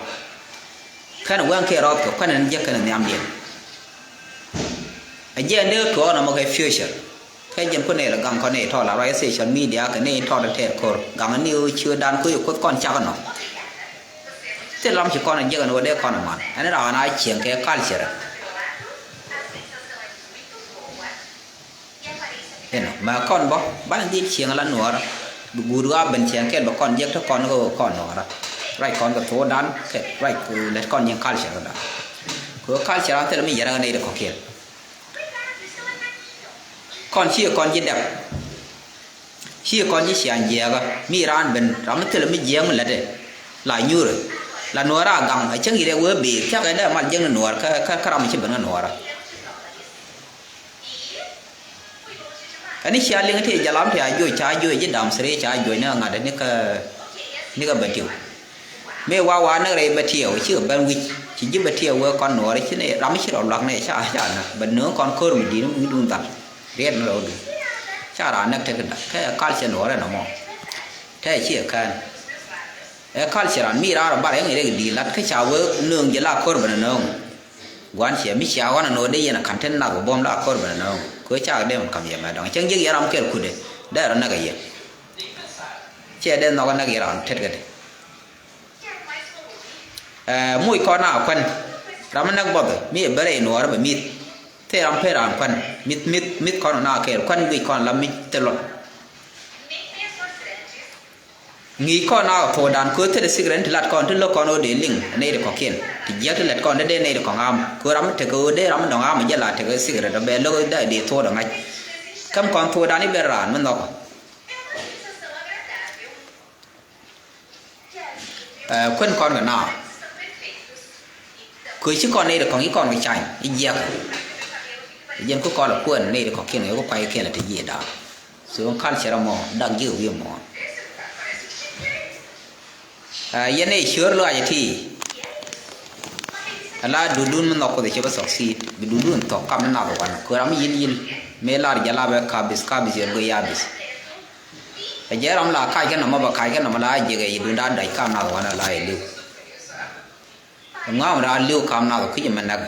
Kɛn wäŋ kiɛ rɔɔth kɛ kuɛn ɛn jiäk kɛn nhiamdiɛn. Ɛ jɛɛn dee tuɔɔk nɔmɔ kɛ future. Kɛ jɛn ku nɛy lɛ gaŋ kɔn nɛy tɔɔl a ruac social media kɛ nɛy tɔɔl tɛɛr ko̱r gaŋ ni ɣöö ciötdan ku yɛ kuoth kɔn cak nɔ. Thil lam ci kɔn jiäk ɛn ɣöö dee kɔn man ɛn raan a cieŋ kɛ culture. Inɔ mɛ kɔn bä banɛ dhil cieŋ la nuɔɔrä. Bi guut ɣaa ben cieŋ kɛl bɛ kɔn jiäk te kɔn kɛ ɣöö kɔn nuɔɔrä. Ruac kɔn kɛ thuɔɔdan kɛ ruac lät kɔn nyiŋ culture dan. Kɛ ɣöö culture an thil mi yɛrɛ kɛ nɛy ti kɔ̱kiɛn. Kɔn ci kɔn ji̱ dɛp. Ci kɔn ji̱ ciaŋ jiɛɛkä mi raan ben ram mi thilɛ mi jiɛɛk mi lätdɛ. La nyuurɛ la nuɔɔrä a gaŋ a cäŋ yit ɛ wee bëë thia̱kɛ dee mal jiäkni nuɔɔr kä kä kä ram mi ci ben kä nuɔɔrä. Ɛn i̱ cia liŋ ti jalam ti a juɔc ca juɔc ji̱ dam thiri ca juɔc ni ŋa̱t ni kä ni kä bɛ tiw. Mëë wa wa näk rɛy bɛ tiɛw cikɛ ben wi̱c ci ji̱ bɛ tiɛw wee kɔn nuɔɔri ci ni ram ci rɔ luak ni ca ca näk bɛ nööŋ kɔn ko̱r mi di̱i̱t mi wi̱cdun dhal. Riɛt ni rɛwdun ca raan näk tekɛ da̱k kɛ culture nuɔɔri nɔmɔ. Tɛ ciɛ kään ɛ culture an mi raan rɔ bar ɛŋ rɛk di̱i̱t lat kä ca wee nööŋ jɛ la ko̱r bɛ nööŋ. Gua̱n ciɛ mi cia ɣɔn anɔ dee yɛn a ka̱n tin nath wä buɔ̱m la ko̱r bɛ nööŋ kɛ ca dee mɛ ka̱m yɛ mɛ dɔ̱ŋ cäŋ jiäk yɛ ram kɛl kutdɛ dee rɔ näk ɛ yɛ. Ciɛ dee nhɔk ɛ näk yɛ ram tet kädɛ. Ɛ muc kɔn a kuän ram mi näk buɔth mi ɛ bärɛ inuɔɔr bɛ mi̱th. Thil ram pen raan kuän mi̱th mi̱th mi̱th kɔn na kɛɛl kuän guic kɔn la mi̱c thil luɔt. Ŋi̱i̱c kɔn a thuɔɔdan köö thil sikirɛt ti lat kɔn ti lo̱k kɔn ɣöö dee liŋ nɛy ti kɔ̱kiɛn ti jiäk ti lɛt kɔn dee dee nɛy ti kɔ̱ŋ am köö ram mi tekɛ ɣöö dee ram mi dɔ̱ŋ am jɛ la tekɛ sikirɛt dee bɛ lo̱k dee dee thuɔɔdɛ ŋa̱c. Käm kɔn thuɔɔdan i̱ ben raan mi nhɔkɔ. Ɛ kuän kɔn kɛ naath. Kɛ ci kɔn nɛy ti kɔ̱ŋ ci kɔn kɛ cany i̱ jiɛk. Jɛn ku kɔn lɛ kuän nɛy ti kɔ̱kiɛn kɛ ku kuay kiɛn lɛ ti jiɛ da̱a̱. So culture mɔ dak ji̱ wi̱i̱ mɔ. Ɛ yɛn nɛy ciöör lɔaac ɛ ti. Ala dudun mi nhɔk kuoth ɛ cɛ bä succeed bi dudun thɔk kam ni nath wan kɛ ram mi yil yil. Mëë lar jɛ la bɛ kabith kabith yɛn go̱ yabith. Ɛ jɛ ram la kac kɛ nɔmɔ bɛ kac kɛ nɔmɔ la jiɛk ɛ yi dunda dac kam nath wan la ɛ li̱w. Ŋuam raa li̱w kam nath kui̱c mɛ näk.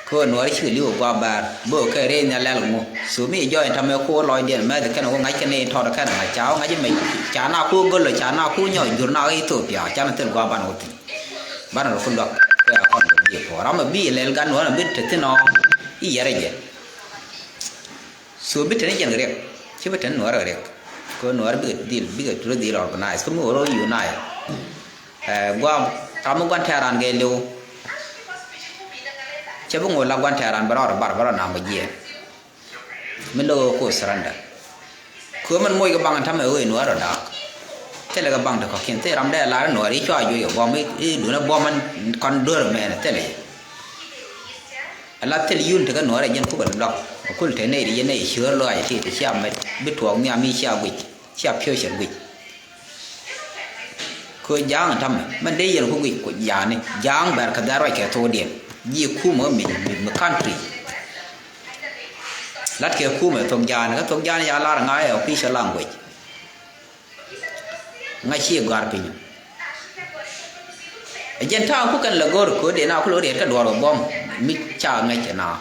Kɛ ɣöö nuɔɔri cikɛ li̱w ɛ gua̱a̱ bäär bä kɛ rɛy nhial lɛl ŋu. So mi jɔɔc in tamɛ ko̱o̱r lɔcdiɛn mɛth kɛn ɣöö ŋa̱c kɛn in tɔt kɛn ŋa̱c ca ɣöö ŋa̱c mɛ ca na ko̱o̱r göl ca na ko̱o̱r nyɔɔc jur na ɣöö Ethiopia canɛ thil gua̱a̱ banɛ wä thi̱n. Banɛ rɔ ku luäk kɛ a kɔn bɛ bi puɔ̱ɔ̱r ram ɛ bi lɛl gan nuɔɔr ɛ bi te thi̱n ɔ i̱ yɛrɛ jɛ. So bi te ni jɛn kɛ riɛk ci bi te ni nuɔɔr kɛ riɛk. Kɛ nuɔɔr bikɛ dhil bikɛ rɔ dhil organize kä mi wä rɔ unite. Ɛ guam ram mi guan tɛɛran kɛ liw. Cɛ bi ŋot la guan tɛɛran bɛ rɔɔd bar bɛ rɔɔd nam bɛ jiɛɛn. Mi lo̱k ɣöö ku surrender. Kɛ ɣöö min moc kɛ baŋ tamɛ ɣöö in wä rɔ daak. Thilɛ kɛ baŋ te kɔ̱kiɛn thil ram dee lar in wä ri cua juɔc kɛ buɔ̱m i̱ duunä buɔ̱m in kɔn duer mɛɛn thilɛ. Ala thil yun tekɛ nuɔɔrɛ jɛn kukɛ lɔk kul te nɛy ti jɛ nɛy ciöör lɔaac ti ti cia mɛt bi tuɔɔk nhiam mi cia guic cia piööcɛ guic. Kɛ ja̱a̱ŋ tamɛ mɛn dee yɛn ku guic ku ja̱a̱ni ja̱a̱ŋ bɛr kɛ dhɛr ruac kɛ thokdiɛn ji̱ kumɛ mi mi country. Lat kɛ kumɛ thok ja̱a̱ni kä thok ja̱a̱ni ca lar ŋa̱ ɛ official language. Ŋa̱ ci gɔ̱a̱r piny. Ɛ jɛn ta̱a̱ ku kɛn lɛ go̱r ko̱dɛ na ku lo̱ riɛt kä duɔ̱ɔ̱r kɛ buɔ̱m mi ca ŋäc kɛ na.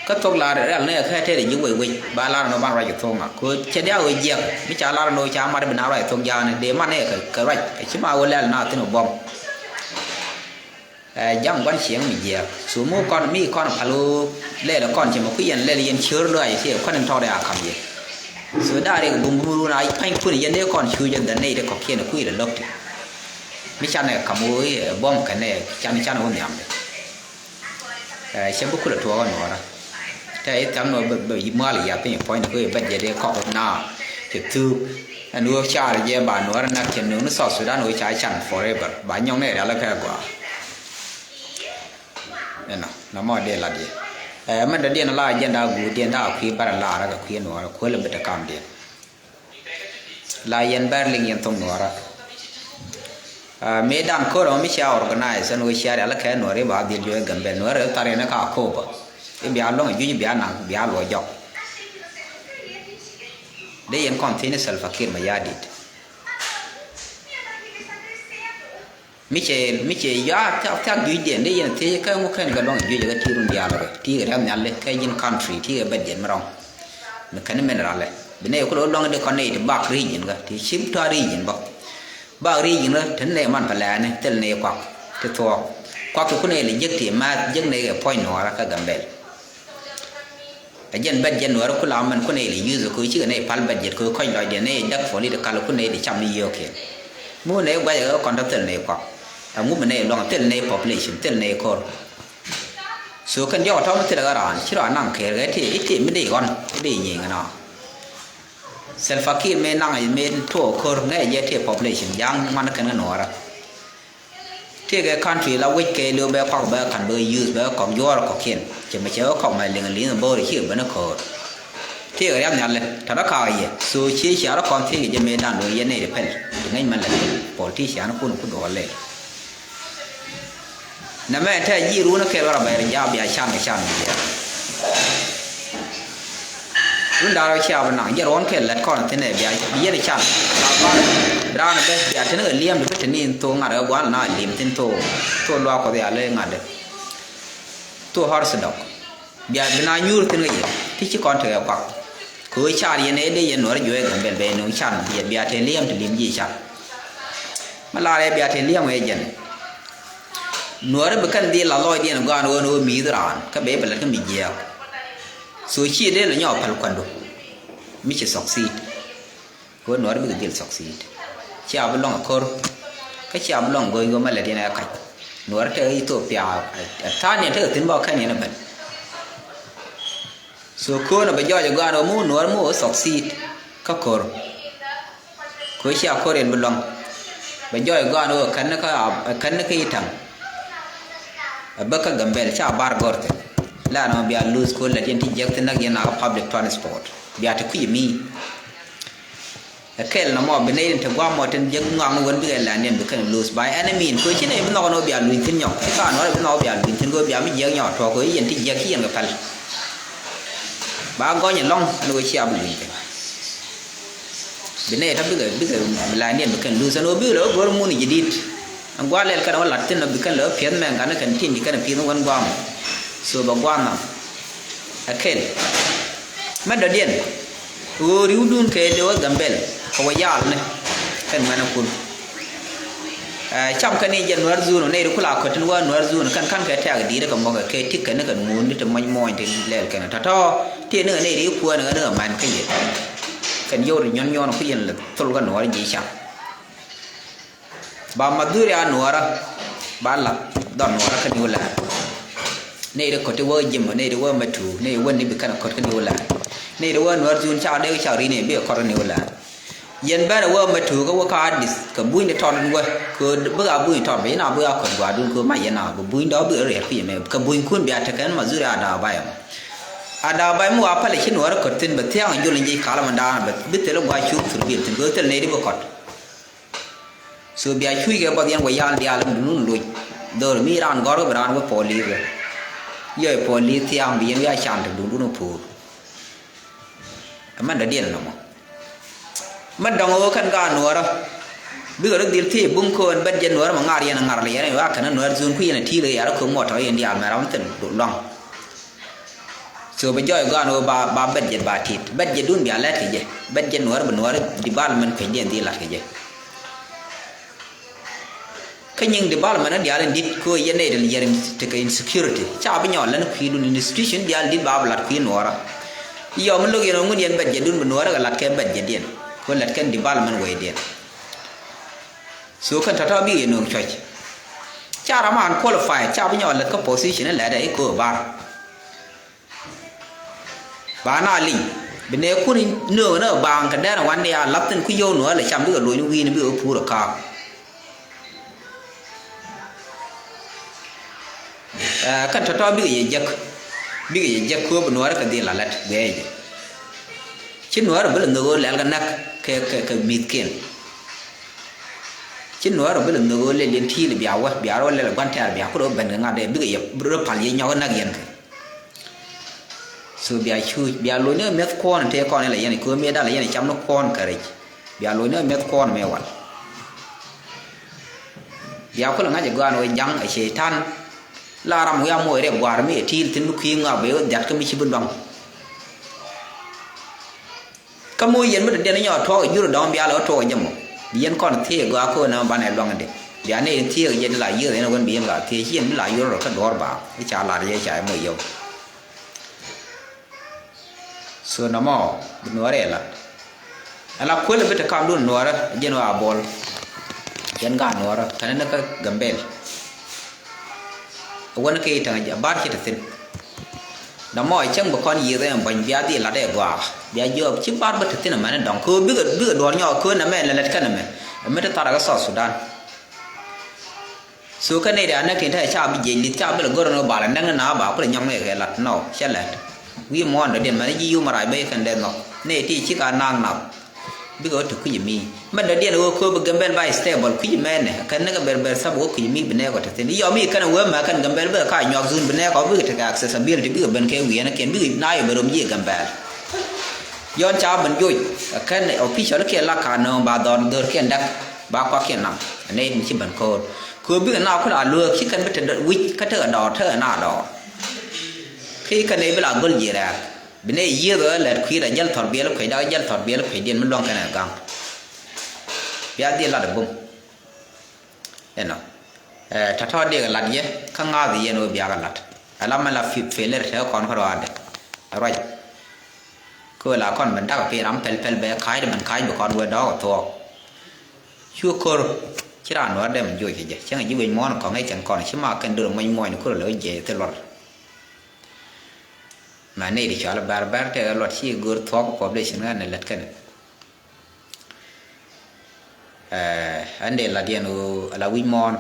Kä thok lar rɛl nɛ kä tɛɛr ji̱ wec wec ba lar nɔ ban ruac kɛ thok ŋa ko̱ cɛ diak wec jiɛk mi ca lar nɔ ca mat bi na ruac thok ja̱a̱n dee man nɛ kɛ ruac kɛ ci ma wä lɛl na thin kɛ buɔ̱m. Ɛ ja̱ŋ gua̱n cieŋ mi jiɛɛk. So mi kɔn mi kɔn pal ɣöö lɛl kɔn cɛ mɛ kui̱ yɛn lɛl yɛn ciör lɔaac ciɛ kɔn in tɔɔt ɛ a kam yɛ. So da̱a̱ riɛk bum bum run a pa̱ny kun yɛn dee kɔn cuuc ɛn dhɛ nɛy ti kɔ̱kiɛn kui̱ lɛ lo̱k ti. Mi canɛ kam ɣöö i̱ ɛ buɔ̱m kɛnɛ can can ɣöö nhiamdɛ. Ɛ cɛ bi kulɛ tuɔɔk ɛ nuɔɔrä. Tɛ i̱ thäŋ nɔ bɛ mual yath piny puɔ̱ny ni kui̱ bɛt jɛ dee kɔk na cɛ thuuk. Ɛn ɣöö car jɛ ba nuɔɔrä nak cɛ nööŋ ni South Sudan ɣöö ca can forever ba nyɔŋ nɛ rial kɛ gɔaa. Ɛnɔ nɔmɔ dee lat yɛ. Ɛ mɛn dɔ̱diɛn la jɛn daa guurdiɛn daa kui̱ bärɛ laarä kɛ kui̱ nuɔɔrä kuäl ɛ bi te kamdiɛn. La yɛn bɛr liŋ yɛn thoŋ nuɔɔrä. Mëë dan kör ɔ mi cia organize ɛn ɣöö cia rial kɛ nuɔɔri ba dhil juɔc Gambɛl nuɔɔri thar yɛn ka Akobo. I̱ bia luɔ̱ŋ juc bia naŋ bia luɔc jɔk. Dee yɛn kɔn thi̱n i̱ Salva Kiir Mayardit. Mi cɛ mi cɛ ya thiak thiak juicdiɛn dee yɛn thiec kä ŋu kɛn kɛ luɔ̱ŋ juic kɛ ti run diaal kɛ ti kɛ riath nhial kɛ ji̱n country ti kɛ bɛt jiɛn mi rɔŋ. Mi kɛn min ralɛ bi nɛy kulɛ luɔ̱ŋ dee kɔn nɛy ti bak region kä ti cim tɔa region bä. Bak region kä te nɛy man pɛ lɛɛni thil nɛy kuak ti thuɔɔk kuak ti ku nɛy lɛ jiäk ti mɛth jiäk nɛy kɛ puɔ̱ny nuɔɔrä kä Gambɛl. Ɛ jɛn bɛt jɛn nuɔɔri ku la mɛn ku nɛy lɛ yuth kɛ cikɛ nɛy pal bɛt jɛt kɛ kɔc lɔcdiɛn nɛy däk political ku nɛy di cam ni yio̱o̱kiɛn. Mu nɛy guacɛ kɛ kɔn tɔ thil nɛy kɔak. Ɛ ŋu mi nɛy luɔ̱ŋ thil nɛy population thil nɛy ko̱r. So kɛn diɔk tɔ̱ mi thil ɛ ɣän raan ci raan naŋ kɛɛr kɛ ti i̱ ti mi di ɣɔn i̱ di nyiŋ ɛnɔ. Salva Kiir mëë naŋ mëë tuɔɔk ko̱r ŋäcɛ jɛ ti population ja̱a̱ŋ ŋuan kɛn kɛ nuɔɔrä. Tëëkɛ country la wec kɛ liw bɛ kuak bɛ ka̱n bɛ use bɛ kɔk juɔɔr kɔkiɛn cɛ mɛ cɛ wä kɔk mɛ liŋ liŋ bo̱o̱r ci kɛ ben ɛ ko̱o̱r. Tëëkɛ riam nhial tɔ̱ rɔ ka̱a̱k yɛ so cie cia rɔ kɔn thiec kɛ jɛ mëë da̱ŋ do̱n yɛn nɛy ti pɛl ti ŋäc mɛ lɛ politician kun ku duɔl lɛ. Nɛ mɛ tɛ ji̱ run kɛl wä rɔ bɛr ja̱ bia can kɛ can bia. Run da̱r cia bi naŋ jɛ ruɔ̱n kɛ lät kɔn thi̱n ɛ bia bi yɛn can. Raan bɛ bia tin kɛ liɛm di bi tin in thok ŋa̱t kɛ gua̱n na liɛm thi̱n thok thok luaak kuɔth ya lɛ ŋa̱t di. Thok hɔr si dɔk bia bi na nyuur thi̱n kɛ yɛ ti ci kɔn tekɛ kuak. Kɛ ɣöö car yɛn ɛ dee yɛn nuɔr juɔc Gambɛl bɛ nuŋ can bia bia te liɛm ti liɛm ji̱ can. Mi lar ɛ bia te liɛm ɛ jɛn. Nuɔri bi kɛn dhil la lɔcdiɛn gɔaan ɣöö ni ɣöö mi̱i̱th raan kä bee bɛ lät kä mi jiɛɛk. So ci dee lɛ nyɔk päl kuandu mi ci succeed. Ɣöö nuɔri bikɛ dhil succeed. Cia bi lɔŋ a ko̱r kä cia bi lɔŋ go̱o̱ny ɣöö mɛ lät yɛn ɛ kac. Nuɔri tekɛ Ethiopia ɛ tha̱a̱n yɛn tekɛ thi̱n bä kɛn yɛn ɛ ben. So ko̱o̱n ɛ bɛ jɔɔc ɛ gɔaan ɛ mu nuɔ̱ɔ̱r mu ɛ succeed kä ko̱r. Ko̱ cia ko̱r yɛn bi luaŋ bɛ jɔɔc ɛ gɔaan ɛ kɛn ni kä kɛn ni kä Itaŋ. Ɛ bä kä Gambɛl ca bar gɔr thi̱n la nɔ bia luth ko̱r lät yɛn ti jiäk thi̱n näk yɛn nakä public transport bia ti kui̱c mi. Ɛ kɛl nɔmɔ bi nɛy tin te gua̱a̱th mɔ tin jiäk ŋɔaŋ wän bikɛ lɛ̈ndiɛn bi kɛn luth by any mean kɛ ci nɛy bi nhɔk ɛn ɣöö bia luny thi̱n nyɔk ci ka nɔrɛ bi nhɔk bia luny thi̱n kɛ ɣöö bia mi jiäk nyɔk tuɔɔk kɛ ɣöö yɛn ti jiäk ci yɛn kɛ päl. Ba gɔny ɛlɔ̱ŋ ɛn ɣöö cia bi luny thi̱n. Bi nɛy tɔ bikɛ, bikɛ bi la̱a̱cdiɛn bi kɛn luth ɛn ɣöö bikɛ lɛ wä go̱r mun ji̱ di̱t. Ɛn gua̱a̱th lɛl kɛn wä la̱t thi̱n ɔ bi kɛn lɛ wä piɛth mɛn ka̱n kɛn tin ti kɛn pi̱th wä wän gua̱a̱m. So bɛ gua̱a̱th nham. Ɛ kɛl. Mɛn dɔ̱diɛn. Ɣöö ri̱wdun kɛ lëë wä Gambɛl kɛ wä yaal ni kɛn ŋuɛ̈nɛ kun. Ɛ, cam kɛn i̱ jɛ Nuɛr Zone nɛy ri kula kɔ̱t tin wä Nuɛr Zone kɛn ka̱n kɛ tɛ̈k di̱i̱t kɛ mɔkɛ kɛ tik kɛn ni kɛn ŋuun di ti mɔny mɔny ti lɛl kɛn tɔ̱tɔ̱. Ti ni kɛ nɛy ri kuäär ni kɛ ni kɛ man kä yɛ. Kɛn yɔw ri nyɔn nyɔn ku yɛn lɛ thol kɛ Nuɛr ji̱ cam. Ba Madhuri a Nuɔrä ba lath dhɔr Nuɔrä kä New Land. Nɛy ri kɔt ti wä Jim, nɛy ri wä Matu, nɛy wä ni bi kɛn kɔt kä New Land. Nɛy ri wä Nuɔr Zone ca dee ca ri nɛy bi kɔt kä New Land. Yɛn bɛn wä Matu kä wä kä Addis kɛ buny di tɔt wä kɛ bä a buny tɔt bɛ yɛn a bä a kɔt gua dun kɛ ma yɛn a bä buny dɔ bi riɛt pi mɛ kɛ buny kun bi a tekɛn Madhuri a daa ba yɛn. A daa ba yɛn mi wa pɛlɛ ci Nuɔrä kɔt thin bɛ thiaŋ jol in ji̱ kalɛ mɛ daanɛ bɛ bi thil gua cuk thur bil thin kɛ thil nɛy di bä kɔt. So bia cuc kɛ buɔth yɛn wä yal diaal mi dun loc. Dhor mi raan gɔr kɛ bi raan wä police kɛ. Yɔ police thiaŋ bi yɛn wä a can te dun dun puur. Ɛmɛn dɔ̱diɛn nɔmɔ. Mɛ dɔŋ ɣöö kɛn ka Nuɔrä. Bikɛ rɔ dhil thiec bum köön bɛt jɛ Nuɔrä mɛ ŋar yɛn ŋar lɛ yɛn wa kɛn Nuɔr Zone ku yɛn a ti̱i̱l kɛ yar kɛ ŋuɔt tɔ yɛn diaal mɛ ram thil duk lɔŋ. So bɛ jɔɔc gɔaan ɣöö ba, ba bɛt jɛ ba tit. Bɛt jɛ dun bia lɛt kɛ jɛ. Bɛt jɛ Nuɔr bi Nuɔr development kuecdiɛn dhil lat kɛ jɛ. Kä nyiŋ development ni diaal in dit kɛ ɣöö yɛn nɛy tin yɛr in tekɛ insecurity. Ca bi nyɔɔl lɛn kui̱dun institution diaal dit ba bi lat kui̱ Nuɔrä. Yɔm in lo̱k yɛn ɣöö ŋun yɛn bɛt jɛ dun bi Nuɔrä kɛ lat kɛ bɛt jɛ diɛn. Kɛ ɣöö lat kɛn development wecdiɛn. So kɛn tɔ̱tɔ̱ bikɛ yɛ nööŋ cuɔ̱c. Ca ram an qualified ca bi nyɔɔl lät kä position in lɛtdɛ i̱ köö bar. Ba na liŋ bi nɛɛkun nööŋ ni baaŋ kɛ dɛr in wan diaal lath thi̱n ku yio̱w Nuɔɔr lɛ cam bikɛ lo̱c ni wi̱i̱ni bikɛ wä puur ɛ kaak. Ɛ, kɛn tɔ̱tɔ̱ bikɛ yɛ jek. Bikɛ yɛ jek kööb Nuɔɔr kɛ dhil la lät guɛɛcɛ. Ci Nuɔɔr bi lɛ nhök ɣöö lɛl kɛ näk kɛ, kɛ, kɛ mi̱thkiɛn. Ci Nuɔɔr bi lɛ nhök ɣöö lɛl yɛn ti̱i̱l bia wä, bia rɔ lɛl gua̱n tɛ̈r bia ku rɔ ben kɛ ŋa̱t dee bikɛ yɛ rɔ pal yɛ nyɔk näk yɛn kɛ. So bia cuuc, bia lo̱c ni mi̱eth kuɔ̱ɔ̱n tëë kɔn ilɛ yɛn i̱ köö mëë dal yɛn i̱ cam ni kuɔ̱ɔ̱n kɛ rɛc. Bia lo̱c ni mi̱eth kuɔ̱ɔ̱n mëë wal. Bia kulɛ ŋa̱c ɛ gɔaan wee ja̱ŋ ɛ cɛy-tan. La ram wi̱i̱ amoc rɛp gua̱a̱r mi ɛ ti̱i̱l thi̱n mi kui̱ ŋɔak bɛ wä dhiat kä mi ci bi luaŋ. Kä moc yɛn mi dɔ̱diɛn inyɔ tuɔɔk ɛ jur ɛ dɔ̱ŋ bia lɛ wä tuɔɔk ɛ jɛ mɔ. Bi yɛn kɔn thiee gɔaa ko̱n ɛmɛ banɛ luaŋ ɛ dee. Bia nɛy in thiee kɛ jɛ di la yiëëth ɛn ɛ wen bi yɛn la thiee ci yɛn bi la yur rɔ kä duɔ̱ɔ̱r baaŋ. I̱ ca lat ɛ jɛ ca ɛ moc yɔw. So nɔmɔ bi Nuɔ̱ɔ̱rɛ lat. Ala kuël bi te kamdun Nuɔ̱ɔ̱rä jɛn ɣöö a buɔl. Yɛn gaat Nuɔ̱ɔ̱rä kɛnɛ ni kä Gambɛl. Wän kɛ i̱ täŋ a bar ci te thi̱n. Nɔmɔ cäŋ bi kɔn yiëth ɛn buɔ̱ny bia dhil lat ɛ gɔaa bia jiɔp ci bar bi te thi̱n ɛmɛn in dɔ̱ŋ köö bikɛ, bikɛ duɔ̱ɔ̱r nyɔk köö nɛmɛ lɛ lät kɛn ɛmɛ. Ɛmɛ te thar ɛ kä South Sudan. So kä nɛy rial näk tin te ca bi jiɛc li̱th ca bi lɛ go̱r ni bal näk ni na ba kulɛ nyɔk ni kɛ lat nɔ cɛ lɛt. Wi̱i̱ muɔ̱ɔ̱n dɔ̱diɛn mɛn ji̱ yum rac ben kɛn dee nhɔk nɛy ti ci ka naŋ nath. Bikɛ wä te kui̱c mi mɛn dɔ̱diɛn wä kööp Gambɛl ba stable kui̱c mɛn nɛ kɛn ni kɛ ber ber thap wä kui̱c mi bi nɛɛk wä te thin yɔm i̱ kɛn wee mɛ kɛn Gambɛl bikɛ ka nyuak zun bi nɛɛk ɔ bikɛ tekɛ accessibility bikɛ ben kɛ wi̱i̱ ɛn kɛn bikɛ na yɔ ben rom ji̱ Gambɛl. Yɔn ca ben joc kɛn official kiɛ la ka nööŋ ba dhɔr dhör kiɛn däk ba kuak kiɛn nam. Nɛy mi ci ben ko̱o̱r. Kɛ ɣöö bikɛ na kulɛ a luääk ci kɛn bi te wi̱c kä tekɛ dɔɔr tekɛ na dɔɔr. Kä ci kɛn nɛy bi la go̱l ji̱ rɛɛk bi nɛy yiëëth ɣä lɛt kui̱ rɛ jäl thɔr biɛl kuec dak jäl thɔr biɛl kuecdiɛn mi luäŋ kɛn ɛ gaŋ. Bia dhil lat ɛ bum. Ɛnɔ. Ɛ tɔ̱tɔ̱ dikɛ lat yɛ kä ŋa̱th yɛn ɣöö biakɛ lat. Ɛ la mɛ la failure te kɔn kä ruaadɛ. Ɛ ruac. Kä ɣöö la kɔn ben dak ɛ pi̱i̱ ram pɛl pɛl bɛ ka̱a̱c di ben ka̱a̱c bi kɔn wee dɔɔk ɛ thuɔɔk. Cu ko̱r ci raan nuɔ̱ɔ̱r dee mi joc kɛ jɛ cäŋ ji̱ wec muɔ̱ɔ̱n kɔŋ ɛ cɛn kɔn ci ma kɛn dör muɔ̱ny muɔ̱ny ni ko̱r lɛ wec jiɛc thil luɔr. Mɛ nɛy ti cɔal ɛ bɛr bɛr tɛk ɛ luɔt ci go̱r thuɔ̱k population ɣän ɛ lät kɛn. Ɛn dee la diɛn ɣöö la wi̱c muɔ̱ɔ̱n.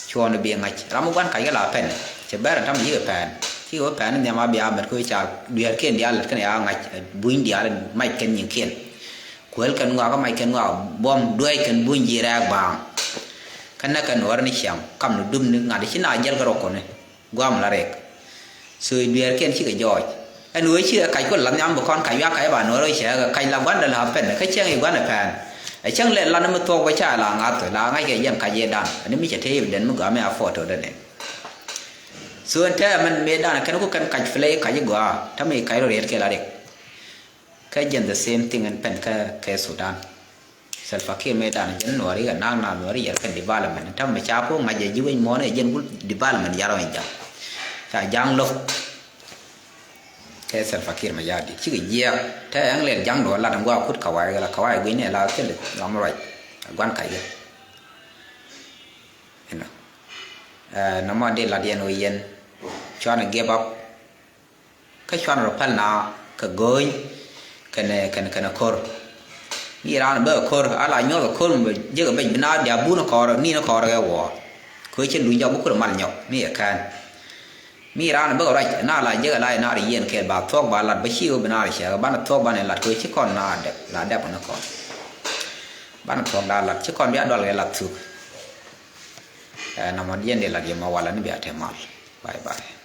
Cuɔ̱ɔ̱n bi ŋa̱c ram mi gua̱n kac kɛ la pɛn cɛ bɛr ɛn ta̱mɛ yikɛ pɛn cikɛ wä pɛn in nhiam a bia mɛt kä ca dueerkiɛn diaal lät kɛn ya ŋa̱c buny diaal mac kɛn nyiŋkiɛn. Kuäl kɛn ŋɔak kä mac kɛn ŋɔak buɔ̱m dueec kɛn buny ji̱ rɛɛk baaŋ. Kä näk kɛn nuɔ̱ɔ̱r ni ciaŋ kam ni dup ni ŋa̱t ci na jäl kä rɔ kɔni guam la rɛk. So dueerkiɛn cikɛ jɔɔc. Ɛn ɣöö ci ɛ kac kɔ lath nhiam bi kɔn kac wiak kac ba nuɔr ɣöö cɛ ɛ kac la gua̱ndɛ la pɛn kä cäŋ i̱ gua̱ndɛ pɛn. Ɛ cäŋ lɛ lan mi thuɔk bä ca la ŋa̱th la ŋa̱c kɛ yɛn kac yɛ dan ɛn mi cɛ tëë i̱ den mi gɔaa mi a photo dɛ nɛn. So ɛn tɛɛ mɛn mëë dan kɛn ku kɛn kac play kac i̱ gɔaa täämɛ i̱ kac rɔ riet kɛ la riɛk. Kä jɛn the same thing ɛn pɛn kä kɛ Sudan. Salva Kiir mëë dan jɛn nuɔri kɛ naŋ na nuɔri yɛr kɛ development. Täämɛ ca ku ŋa̱c jɛ ji̱ wec muɔ̱ɔ̱n ɛ jɛn ku development yar wec ja̱ŋ. Ca ja̱ŋ lo̱k. Kɛ Salva Kiir mɛ ya̱a̱ di̱t cikɛ jiɛɛk. Tɛ ɛŋ lɛl ja̱ŋ duɔ lat ɛŋ gua̱a̱ kut kawai kɛ la kawai gui̱n ɛ la thil ram ruac. Gua̱n kac kɛ. Inɔ. Nɔmɔ di lat yɛn wä yɛn. Cuanɛ give up. Kä cuanɛ rɔ päl na kɛ go̱o̱ny kɛnɛ kɛnɛ kɛnɛ ko̱r. Mi raan bä kɛ ko̱r a la nyuɔth kɛ ko̱r mi jek ɛ bec bi na dia bun kɔɔr ni ni kɔɔr kɛ wuɔɔr. Kɛ ci luny jɔk bi kur mal nyɔk mi ɛ kään. Mi raan bä kɛ ruac na la jek ɛ la ɛ naar yieen kɛɛl ba thuɔk ba lat bä ci ɣöö bi naar cɛ kɛ banɛ thuɔk banɛ lat kɛ ci kɔn naar dɛp la dɛp ni kɔn. Banɛ thuɔk da lat ci kɔn bia dual kɛ lat thuk. Ɛ nɔmɔ diɛn di lat yɛ ma wala ni bia te mal. Bye bye.